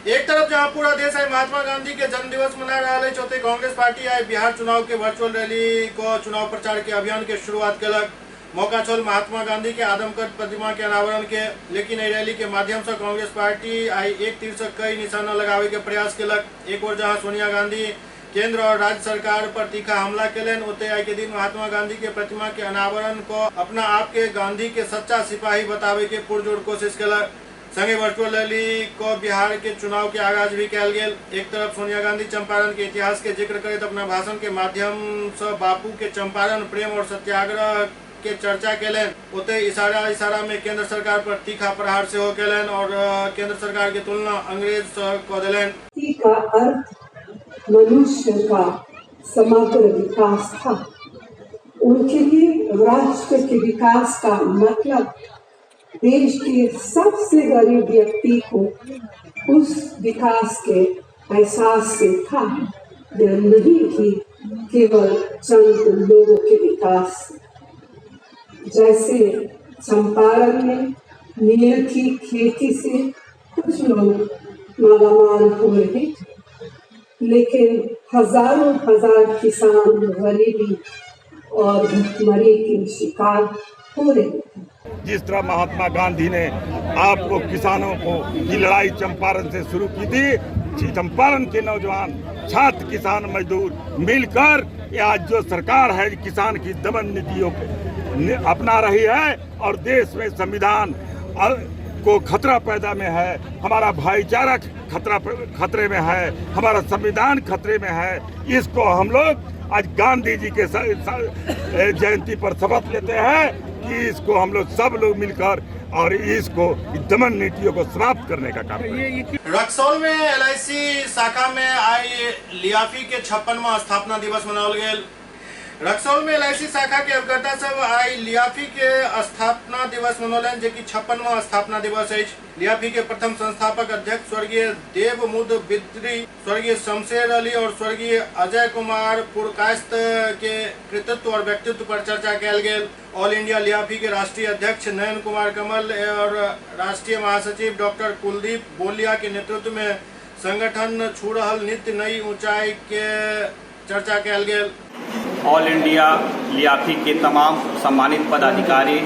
एक तरफ जहां पूरा देश आइ महात्मा गांधी के जन्म दिवस मना रहा है, ओतहि कांग्रेस पार्टी आइ बिहार चुनाव के वर्चुअल रैली को चुनाव प्रचार के अभियान के शुरुआत केलक। मौका छल महात्मा गांधी के आदमकद प्रतिमा के अनावरण के, लेकिन एहि रैली के माध्यम से कांग्रेस पार्टी आइ एक तीर से कई निशाना लगावे के प्रयास केलक। एक ओर जहां सोनिया गांधी केंद्र और राज्य सरकार पर तीखा हमला केलनि, ओतहि आइ के दिन महात्मा गांधी के प्रतिमा के अनावरण को अपना आप के गांधी के सच्चा सिपाही बतावे के पुरजोर कोशिश केलक। संगे वर्चुअल रैली को बिहार के चुनाव के आगाज भी कयल गेल। एक तरफ सोनिया गांधी चंपारण के इतिहास के जिक्र करैत अपना भाषण के माध्यम से बापू के चंपारण प्रेम और सत्याग्रह के चर्चा केलनि, ओतहि इशारा इशारा में केंद्र सरकार पर तीखा प्रहार सेहो केलनि और केंद्र सरकार के तुलना अंग्रेज से क देलनि। का अर्थ मनुष्य का समग्र विकास था। उनके लिए राष्ट्र के विकास का मतलब देश के सबसे गरीब व्यक्ति को उस विकास के एहसास से था, यह नहीं कि केवल चंद लोगों के विकास। जैसे चंपारण में नील की खेती से कुछ लोग मालामाल हो रहे थे, लेकिन हजारों हजार किसान गरीबी और भुखमरी के शिकार हो रहे थे। जिस तरह महात्मा गांधी ने आपको किसानों को की लड़ाई चंपारण से शुरू की थी, चंपारण के नौजवान छात्र किसान मजदूर मिलकर ये आज जो सरकार है किसान की दमन नीतियों के अपना रही है और देश में संविधान को खतरा पैदा में है, हमारा भाईचारा खतरे में है, हमारा संविधान खतरे में है। इसको हम लोग आज गांधी जी के जयंती पर शपथ लेते हैं कि इसको हम लोग सब लोग मिलकर और इसको दमन नीतियों को समाप्त करने का काम करें। रक्सौल में एलआईसी शाखा में आई लियाफी के 56वां स्थापना दिवस मनाओल गेल। रक्सौल में एलआईसी शाखा के अभिकर्ता सब आई लियाफी के स्थापना दिवस मनौलनि, जे कि 56वां स्थापना दिवस अछि। लियाफी के प्रथम संस्थापक अध्यक्ष स्वर्गीय देवमुद बिद्री, स्वर्गीय शमशेर अली और स्वर्गीय अजय कुमार पुरकायस्थ के कृतित्व और व्यक्तित्व पर चर्चा कयल गेल। ऑल इंडिया लियाफी के राष्ट्रीय अध्यक्ष नयन कुमार कमल और राष्ट्रीय महासचिव डॉक्टर कुलदीप बोलिया के नेतृत्व में संगठन छू रहल नित्य नई ऊंचाई के चर्चा कयल गेल। ऑल इंडिया लियाफी के तमाम सम्मानित पदाधिकारी,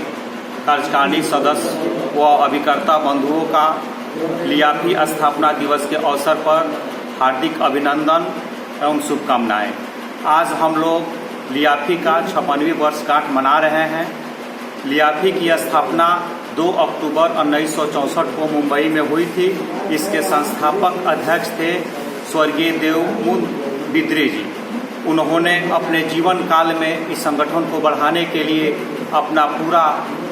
कार्यकारिणी सदस्य व अभिकर्ता बंधुओं का लियाफी स्थापना दिवस के अवसर पर हार्दिक अभिनंदन एवं शुभकामनाएं। आज हम लोग लियाफी का 56वीं वर्षगांठ मना रहे हैं। लियाफी की स्थापना 2 अक्टूबर 1964 को मुंबई में हुई थी। इसके संस्थापक अध्यक्ष थे स्वर्गीय देवमुद बिद्री जी। उन्होंने अपने जीवन काल में इस संगठन को बढ़ाने के लिए अपना पूरा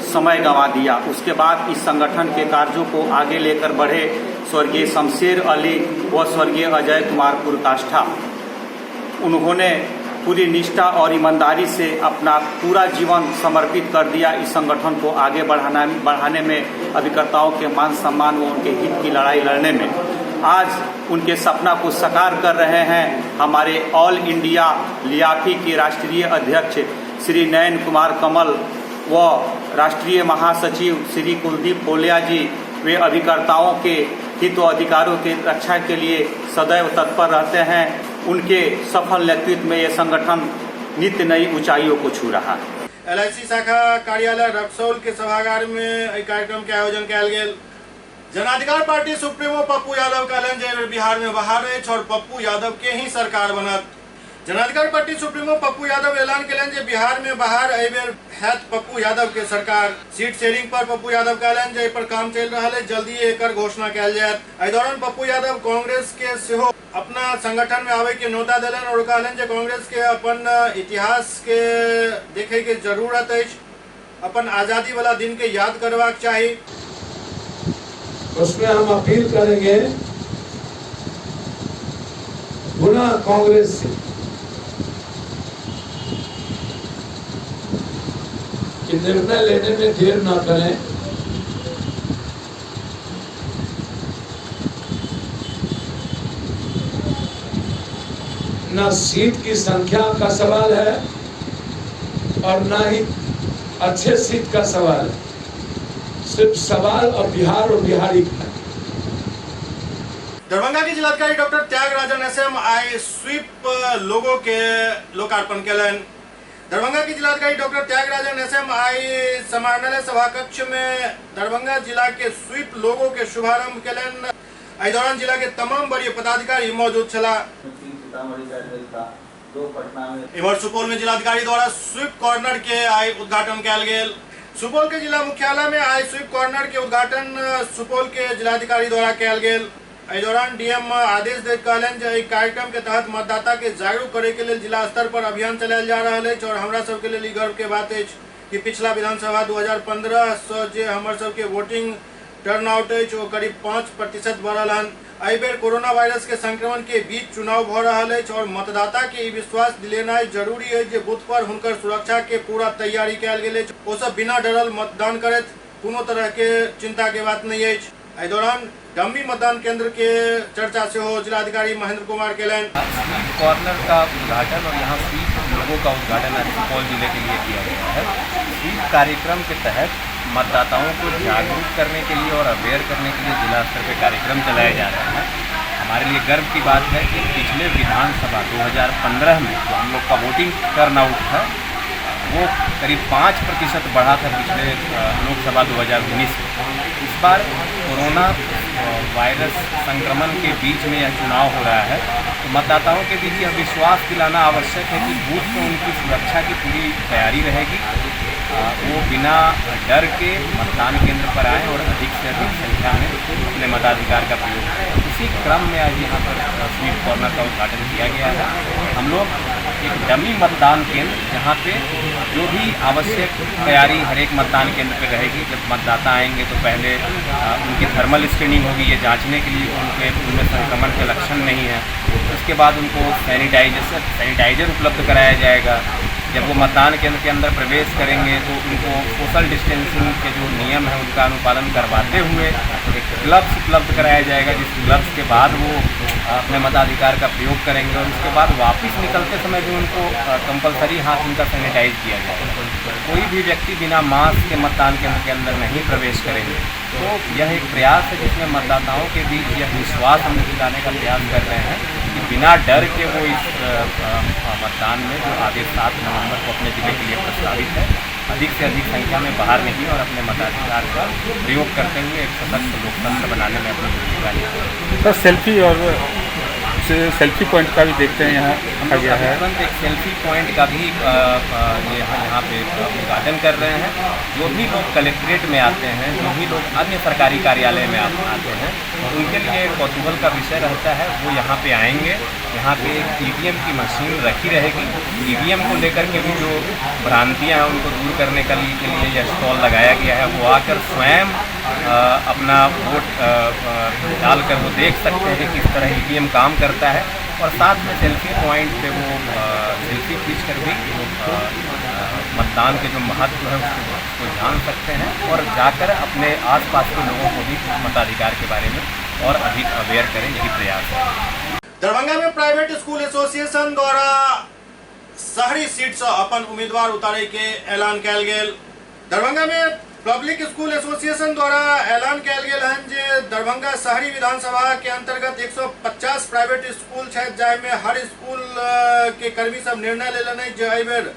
समय गंवा दिया। उसके बाद इस संगठन के कार्यों को आगे लेकर बढ़े स्वर्गीय शमशेर अली व स्वर्गीय अजय कुमार पुरकाष्ठा। उन्होंने पूरी निष्ठा और ईमानदारी से अपना पूरा जीवन समर्पित कर दिया इस संगठन को आगे बढ़ाने में, अभिकर्ताओं के मान सम्मान व उनके हित की लड़ाई लड़ने में। आज उनके सपना को साकार कर रहे हैं हमारे ऑल इंडिया लियाफी के राष्ट्रीय अध्यक्ष श्री नयन कुमार कमल व राष्ट्रीय महासचिव श्री कुलदीप पोलिया जी। वे अभिकर्ताओं के हित व अधिकारों की रक्षा के लिए सदैव तत्पर रहते हैं। उनके सफल नेतृत्व में ये संगठन नित्य नई ऊंचाइयों को छू रहा है। एलआईसी शाखा कार्यालय रक्सौल के सभागार में एहि कार्यक्रम के आयोजन कयल गेल। जनाधिकार पार्टी सुप्रीमो पप्पू यादव कहलनि जे बिहार में बहार अछि और पप्पू यादव के ही सरकार बनत। जनाधिकार पार्टी सुप्रीमो पप्पू यादव ऐलान केलनि जे बिहार में बहार एहि बेर हैत पप्पू यादव के सरकार। सीट शेयरिंग पर पप्पू यादव कहलनि जे एहि पर काम चलि रहल अछि, जल्दी एकर घोषणा कयल जायत। एहि दौरान पप्पू यादव कांग्रेस के सेहो अपना संगठन में आवे के न्योता देलनि और कहलनि जे कांग्रेस के अपन इतिहास के देखे के जरूरत अछि, अपन आजादी वाला दिन के याद करबाक चाही। उसमें हम अपील करेंगे पुनः कांग्रेस से कि निर्णय लेने में देर ना करें। ना सीट की संख्या का सवाल है और ना ही अच्छे सीट का सवाल है, सिर्फ सवाल और बिहार और बिहारी का। दरभंगा के जिलाधिकारी डॉक्टर त्यागराजन एसएम आइ स्वीप लोगो के लोकार्पण केलनि। दरभंगा के जिलाधिकारी डॉक्टर त्यागराजन एसएम आइ समाहरणालय सभा कक्ष में दरभंगा जिला के स्वीप लोगो के शुभारंभ केलनि। एहि दौरान जिला के तमाम वरीय पदाधिकारी मौजूद छलाह। इम्हर सुपौल में जिलाधिकारी द्वारा स्वीप कॉर्नर के आइ उद्घाटन कयल गेल। सुपौल के जिला मुख्यालय में आइ स्वीप कॉर्नर के उद्घाटन सुपौल के जिलाधिकारी द्वारा कयल गेल। एहि दौरान डीएम आदेश दैत कहलनि जे एहि कार्यक्रम के तहत मतदाता के जागरूक करे के लेल जिला स्तर पर अभियान चलायल जा रहल अछि और हमरा सबके लेल ई गर्व के बात अछि कि पिछला विधानसभा 2015 से जे हमर सबके वोटिंग टर्नआउट अछि ओ करीब 5% बढ़ल हन। एहि बेर कोरोना वायरस के संक्रमण के बीच चुनाव भऽ रहल अछि और मतदाता के ई विश्वास दिलेनाइ जरूरी अछि जे बूथ पर हुनकर सुरक्षा के पूरा तैयारी कयल गेल अछि, ओ सब बिना डरल मतदान करथि, कोनो तरह के चिंता के बात नहीं अछि। एहि दौरान डम्मी मतदान केंद्र के चर्चा सेहो जिलाधिकारी महेंद्र कुमार केलनि। स्वीप कॉर्नर का उद्घाटन और यहाँ स्वीप लोगों का उद्घाटन आज सुपौल जिले के लिए किया गया है। स्वीप कार्यक्रम के तहत मतदाताओं को जागरूक करने के लिए और अवेयर करने के लिए जिला स्तर पर कार्यक्रम चलाया जा रहा है। हमारे लिए गर्व की बात है कि पिछले विधानसभा 2015 में जो हम लोग का वोटिंग टर्नआउट था वो करीब 5% बढ़ा था पिछले लोकसभा 2019 में। इस बार कोरोना वायरस संक्रमण के बीच में यह चुनाव हो रहा है, तो मतदाताओं के बीच यह विश्वास दिलाना आवश्यक है कि बूथ पर उनकी सुरक्षा की पूरी तैयारी रहेगी, वो बिना डर के मतदान केंद्र पर आएँ और अधिक से अधिक संख्या में अपने मताधिकार का प्रयोग करें। उसी क्रम में आज यहाँ पर स्वीप कॉर्नर का उद्घाटन किया गया है। हम लोग एक डमी मतदान केंद्र जहाँ पे जो भी आवश्यक तैयारी हर एक मतदान केंद्र पर रहेगी, जब मतदाता आएंगे तो पहले उनकी थर्मल स्क्रीनिंग होगी, ये जांचने के लिए उनके उनमें संक्रमण के लक्षण नहीं है। उसके बाद उनको सैनिटाइजर उपलब्ध कराया जाएगा। जब वो मतदान केंद्र के अंदर प्रवेश करेंगे तो उनको सोशल डिस्टेंसिंग के जो नियम है उनका अनुपालन करवाते हुए एक ग्लव्स उपलब्ध कराया जाएगा, जिस ग्लव्स के बाद वो अपने मताधिकार का प्रयोग करेंगे और उसके बाद वापस निकलते समय भी उनको कंपलसरी हाथ उनका सैनिटाइज किया जाएगा। कोई भी व्यक्ति बिना मास्क के मतदान केंद्र के अंदर नहीं प्रवेश करेंगे। तो यह एक प्रयास है जिसमें मतदाताओं के बीच यह विश्वास हम दिलाने का प्रयास कर रहे हैं कि बिना डर के वो इस मतदान में जो आगे 7 नवंबर को अपने ज़िले के लिए प्रस्तावित है, अधिक से अधिक संख्या में बाहर निकले और अपने मताधिकार का प्रयोग करते हुए एक सशक्त लोकतंत्र बनाने में अपनी भूमिका निभाएं। सर, सेल्फी और सेल्फी पॉइंट का भी देखते हैं यहाँ हम लोग तुरंत एक सेल्फी पॉइंट का भी यहाँ पे उद्घाटन कर रहे हैं। जो भी लोग कलेक्ट्रेट में आते हैं, जो भी लोग अन्य सरकारी कार्यालय में आते हैं, उनके लिए कौतूहल का विषय रहता है। वो यहाँ पे आएंगे, यहाँ पे एक ईवीएम की मशीन रखी रहेगी। ईवीएम को लेकर के भी जो भ्रांतियाँ हैं उनको दूर करने के लिए यह स्टॉल लगाया गया है। वो आकर स्वयं अपना वोट डालकर वो देख सकते हैं किस तरह ईवीएम काम करता है और साथ में सेल्फी पॉइंट पे वो सेल्फी खींच कर भी मतदान के जो महत्व है उसको जान सकते हैं और जाकर अपने आसपास के लोगों को भी मताधिकार के बारे में और अधिक अवेयर करें, यही प्रयास है। दरभंगा में प्राइवेट स्कूल एसोसिएशन द्वारा शहरी सीट से अपन उम्मीदवार उतारे के ऐलान कयल गेल। दरभंगा में पब्लिक स्कूल एसोसिएशन द्वारा ऐलान कयल गेल हन जे दरभंगा शहरी विधानसभा के अंतर्गत 150 प्राइवेट स्कूल छै, जाहिमे हर स्कूल के कर्मी सब निर्णय लेलनि जे एहि बेर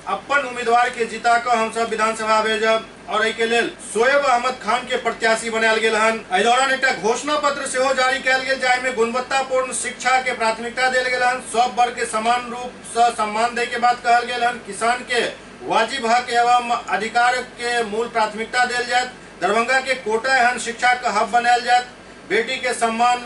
अपन उम्मीदवार के जिता कऽ हमसब विधानसभा भेजब और एहि के लेल शोएब अहमद खान के प्रत्याशी बनायल गेल हन। एहि दौरान एकटा घोषणा पत्र सेहो जारी कयल गेल जाहिमे गुणवत्तापूर्ण शिक्षा के प्राथमिकता देल गेल हन, सब वर्ग के समान रूप से सम्मान दै के बात कहल गेल हन, किसान के वाजिब हक एवं अधिकार के मूल प्राथमिकता देल जायत, दरभंगा के कोटा एहन शिक्षा के हब बनायल जायत, बेटी के सम्मान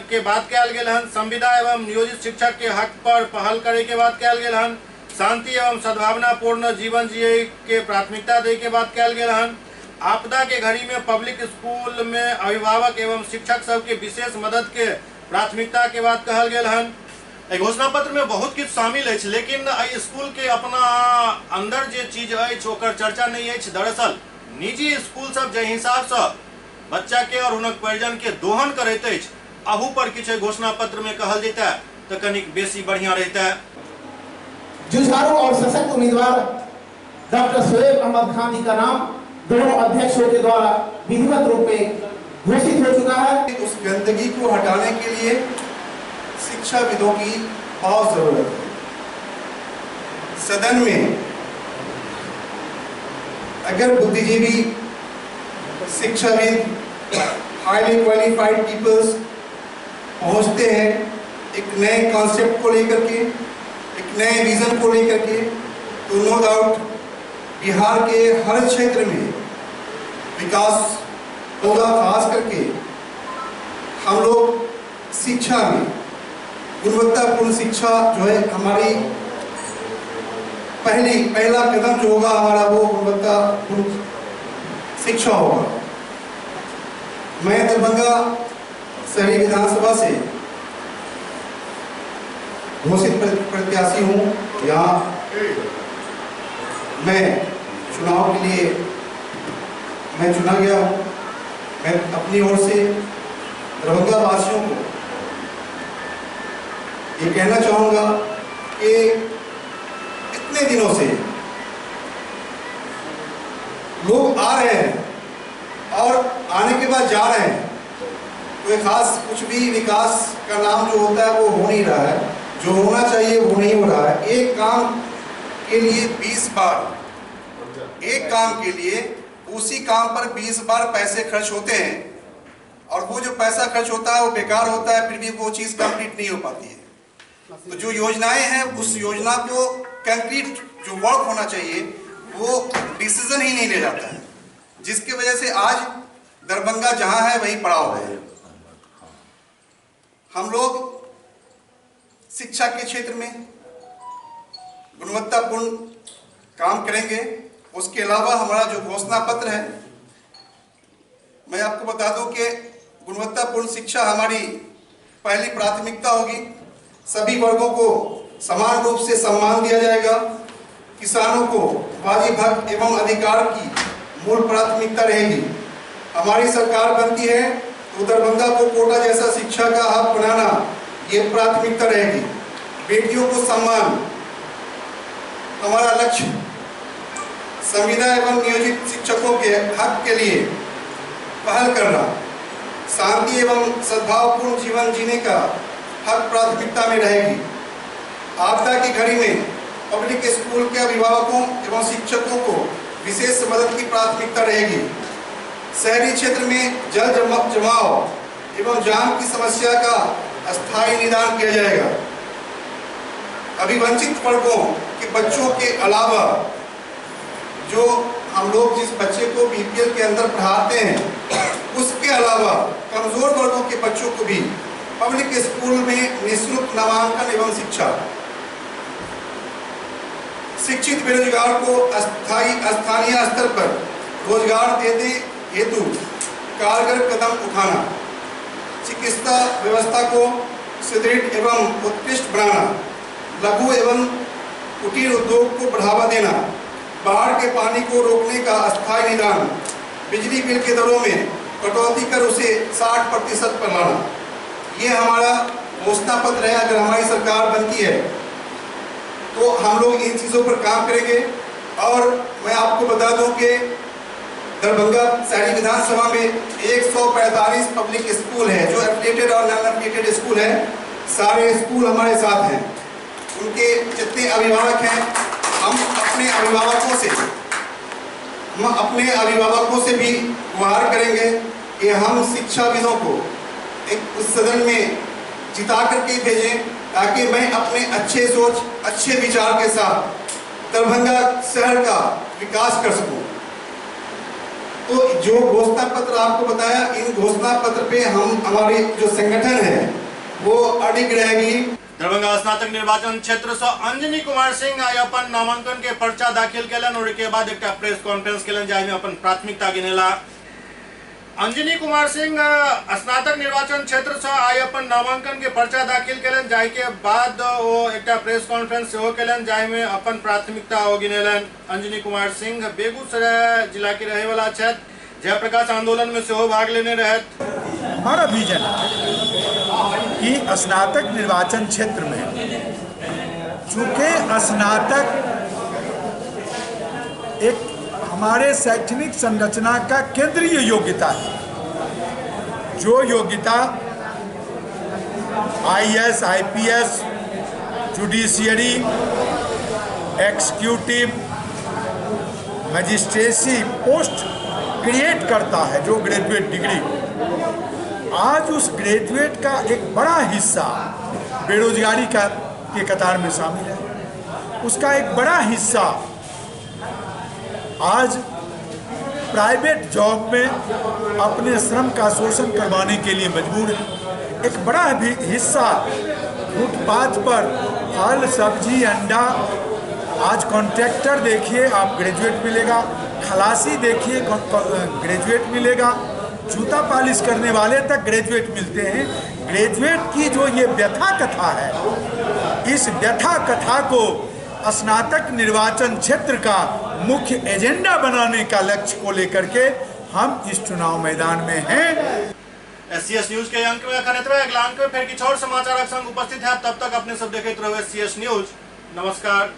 के बात कयल गेल हन, संविदा एवं नियोजित शिक्षक के हक पर पहल करे के बात कयल गेल हन, शांति एवं सद्भावनापूर्ण जीवन जिये के प्राथमिकता दे के बात कयल गेल हन, आपदा के घड़ी में पब्लिक स्कूल में अभिभावक एवं शिक्षक सबके विशेष मदद के प्राथमिकता के बात कहल गेल हन। घोषणा पत्र में बहुत किछु शामिल अछि, लेकिन एहि स्कूल के अपना अंदर जे चीज अछि ओकर चर्चा नहीं अछि। दरअसल निजी स्कूल सब जाहि हिसाब से बच्चा के और हुनक परिजन के दोहन करैत अछि, अहू पर किछु घोषणा पत्र में कहल जेतै तऽ कनिक बेसी बढ़िया रहितै। जुझारू और सशक्त उम्मीदवार डॉक्टर शोएब अहमद खान जी का नाम दोनों अध्यक्षों के द्वारा विधिवत रूप में घोषित हो चुका चुका है। उस गंदगी को हटाने के लिए शिक्षाविदों की बहुत जरूरत है। सदन में अगर बुद्धिजीवी, शिक्षाविद, हाईली क्वालिफाइड पीपल्स पहुंचते हैं एक नए कॉन्सेप्ट को लेकर के, एक नए विजन को लेकर के, तो नो डाउट बिहार के हर क्षेत्र में विकास होगा। खास करके हम लोग शिक्षा में गुणवत्तापूर्ण शिक्षा जो है हमारी पहला कदम जो होगा हमारा वो गुणवत्तापूर्ण शिक्षा होगा। मैं दरभंगा शहरी विधानसभा से घोषित प्रत्याशी हूँ। यहाँ मैं चुनाव के लिए मैं चुना गया हूँ। मैं अपनी ओर से दरभंगा वासियों को ये कहना चाहूँगा कि इतने दिनों से लोग आ रहे हैं और आने के बाद जा रहे हैं, कोई खास कुछ भी विकास का नाम जो होता है वो हो नहीं रहा है, जो होना चाहिए वो नहीं हो रहा है। एक काम के लिए 20 बार, एक काम के लिए उसी काम पर 20 बार पैसे खर्च होते हैं और वो जो पैसा खर्च होता है वो बेकार होता है, फिर भी वो चीज़ कंप्लीट नहीं हो पाती है। तो जो योजनाएं हैं उस योजना को कंक्रीट जो वर्क होना चाहिए वो डिसीजन ही नहीं ले जाता है, जिसकी वजह से आज दरभंगा जहां है वहीं पड़ा हुआ है। हम लोग शिक्षा के क्षेत्र में गुणवत्तापूर्ण काम करेंगे। उसके अलावा हमारा जो घोषणा पत्र है, मैं आपको बता दूं कि गुणवत्तापूर्ण शिक्षा हमारी पहली प्राथमिकता होगी। सभी वर्गों को समान रूप से सम्मान दिया जाएगा। किसानों को वाजिब हक एवं अधिकार की मूल प्राथमिकता रहेगी। हमारी सरकार बनती है तो दरभंगा को कोटा जैसा शिक्षा का हब बनाना ये प्राथमिकता रहेगी। बेटियों को सम्मान हमारा लक्ष्य। संविदा एवं नियोजित शिक्षकों के हक के लिए पहल करना। शांति एवं सद्भावपूर्ण जीवन जीने का हक प्राथमिकता में रहेगी। आपदा की घड़ी में पब्लिक स्कूल के अभिभावकों एवं शिक्षकों को विशेष मदद की प्राथमिकता रहेगी। शहरी क्षेत्र में जल जमाव एवं जाम की समस्या का अस्थायी निदान किया जाएगा। अभिवंचित वर्गों के बच्चों के अलावा जो हम लोग जिस बच्चे को बीपीएल के अंदर पढ़ाते हैं उसके अलावा कमज़ोर वर्गों के बच्चों को भी पब्लिक स्कूल में निःशुल्क नामांकन एवं शिक्षा। शिक्षित बेरोजगार को स्थानीय स्तर पर रोजगार देने हेतु कारगर कदम उठाना। चिकित्सा व्यवस्था को सुदृढ़ एवं उत्कृष्ट बनाना। लघु एवं कुटीर उद्योग को बढ़ावा देना। बाढ़ के पानी को रोकने का अस्थायी निदान। बिजली बिल के दरों में कटौती कर उसे 60% पर लाना। ये हमारा घोषणा पत्र है। अगर हमारी सरकार बनती है तो हम लोग इन चीज़ों पर काम करेंगे। और मैं आपको बता दूं कि दरभंगा शहरी विधानसभा में 145 पब्लिक स्कूल है जो एफिलिएटेड और नॉन एफिलिएटेड स्कूल है। सारे स्कूल हमारे साथ हैं। उनके जितने अभिभावक हैं, हम अपने अभिभावकों से भी गुहार करेंगे कि हम शिक्षाविदों को एक उस सदन में जिता करके भेजें, ताकि मैं अपने अच्छे सोच, अच्छे विचार के साथ दरभंगा शहर का विकास कर सकूं। तो जो घोषणा पत्र आपको बताया, इन घोषणा पत्र पे हम हमारे जो संगठन है वो अडिग रहेगी। दरभंगा स्नातक निर्वाचन क्षेत्र से अंजनी कुमार सिंह आई अपन नामांकन के पर्चा दाखिल केलन और के बाद एक प्रेस कॉन्फ्रेंस केलन जाहिमे अपन प्राथमिकता गिनेला। अंजनी कुमार सिंह स्नातक निर्वाचन क्षेत्र से आई अपन नामांकन के पर्चा दाखिल केलन, जाहि के बाद वो एक प्रेस कॉन्फ्रेंस सेहो केलन जाहिमे अपन प्राथमिकता ओ गिनेलन। अंजनी कुमार सिंह बेगूसराय जिला के रहे वाला छथि, जयप्रकाश आंदोलन में सेहो भाग लेने रहत। हमारा विजन है कि स्नातक निर्वाचन क्षेत्र में चूँकि स्नातक एक हमारे शैक्षणिक संरचना का केंद्रीय योग्यता है, जो योग्यता IAS, IPS, judiciary, executive, magistracy post create करता है, जो ग्रेजुएट डिग्री, आज उस ग्रेजुएट का एक बड़ा हिस्सा बेरोजगारी का के कतार में शामिल है। उसका एक बड़ा हिस्सा आज प्राइवेट जॉब में अपने श्रम का शोषण करवाने के लिए मजबूर है। एक बड़ा भी हिस्सा फुटपाथ पर फल, सब्जी, अंडा, आज कॉन्ट्रैक्टर देखिए आप ग्रेजुएट मिलेगा, खलासी देखिए ग्रेजुएट मिलेगा, जूता पॉलिश करने वाले तक ग्रेजुएट मिलते हैं। ग्रेजुएट की जो ये व्यथा कथा है, इस व्यथा कथा को स्नातक निर्वाचन क्षेत्र का मुख्य एजेंडा बनाने का लक्ष्य को लेकर के हम इस चुनाव मैदान में हैं। एससीएस न्यूज के अंक में अखन एतबे। अगला अंक में फिर किछु और समाचारक संग उपस्थित है। तब तक अपने सब देखैत रहू एससीएस न्यूज। नमस्कार।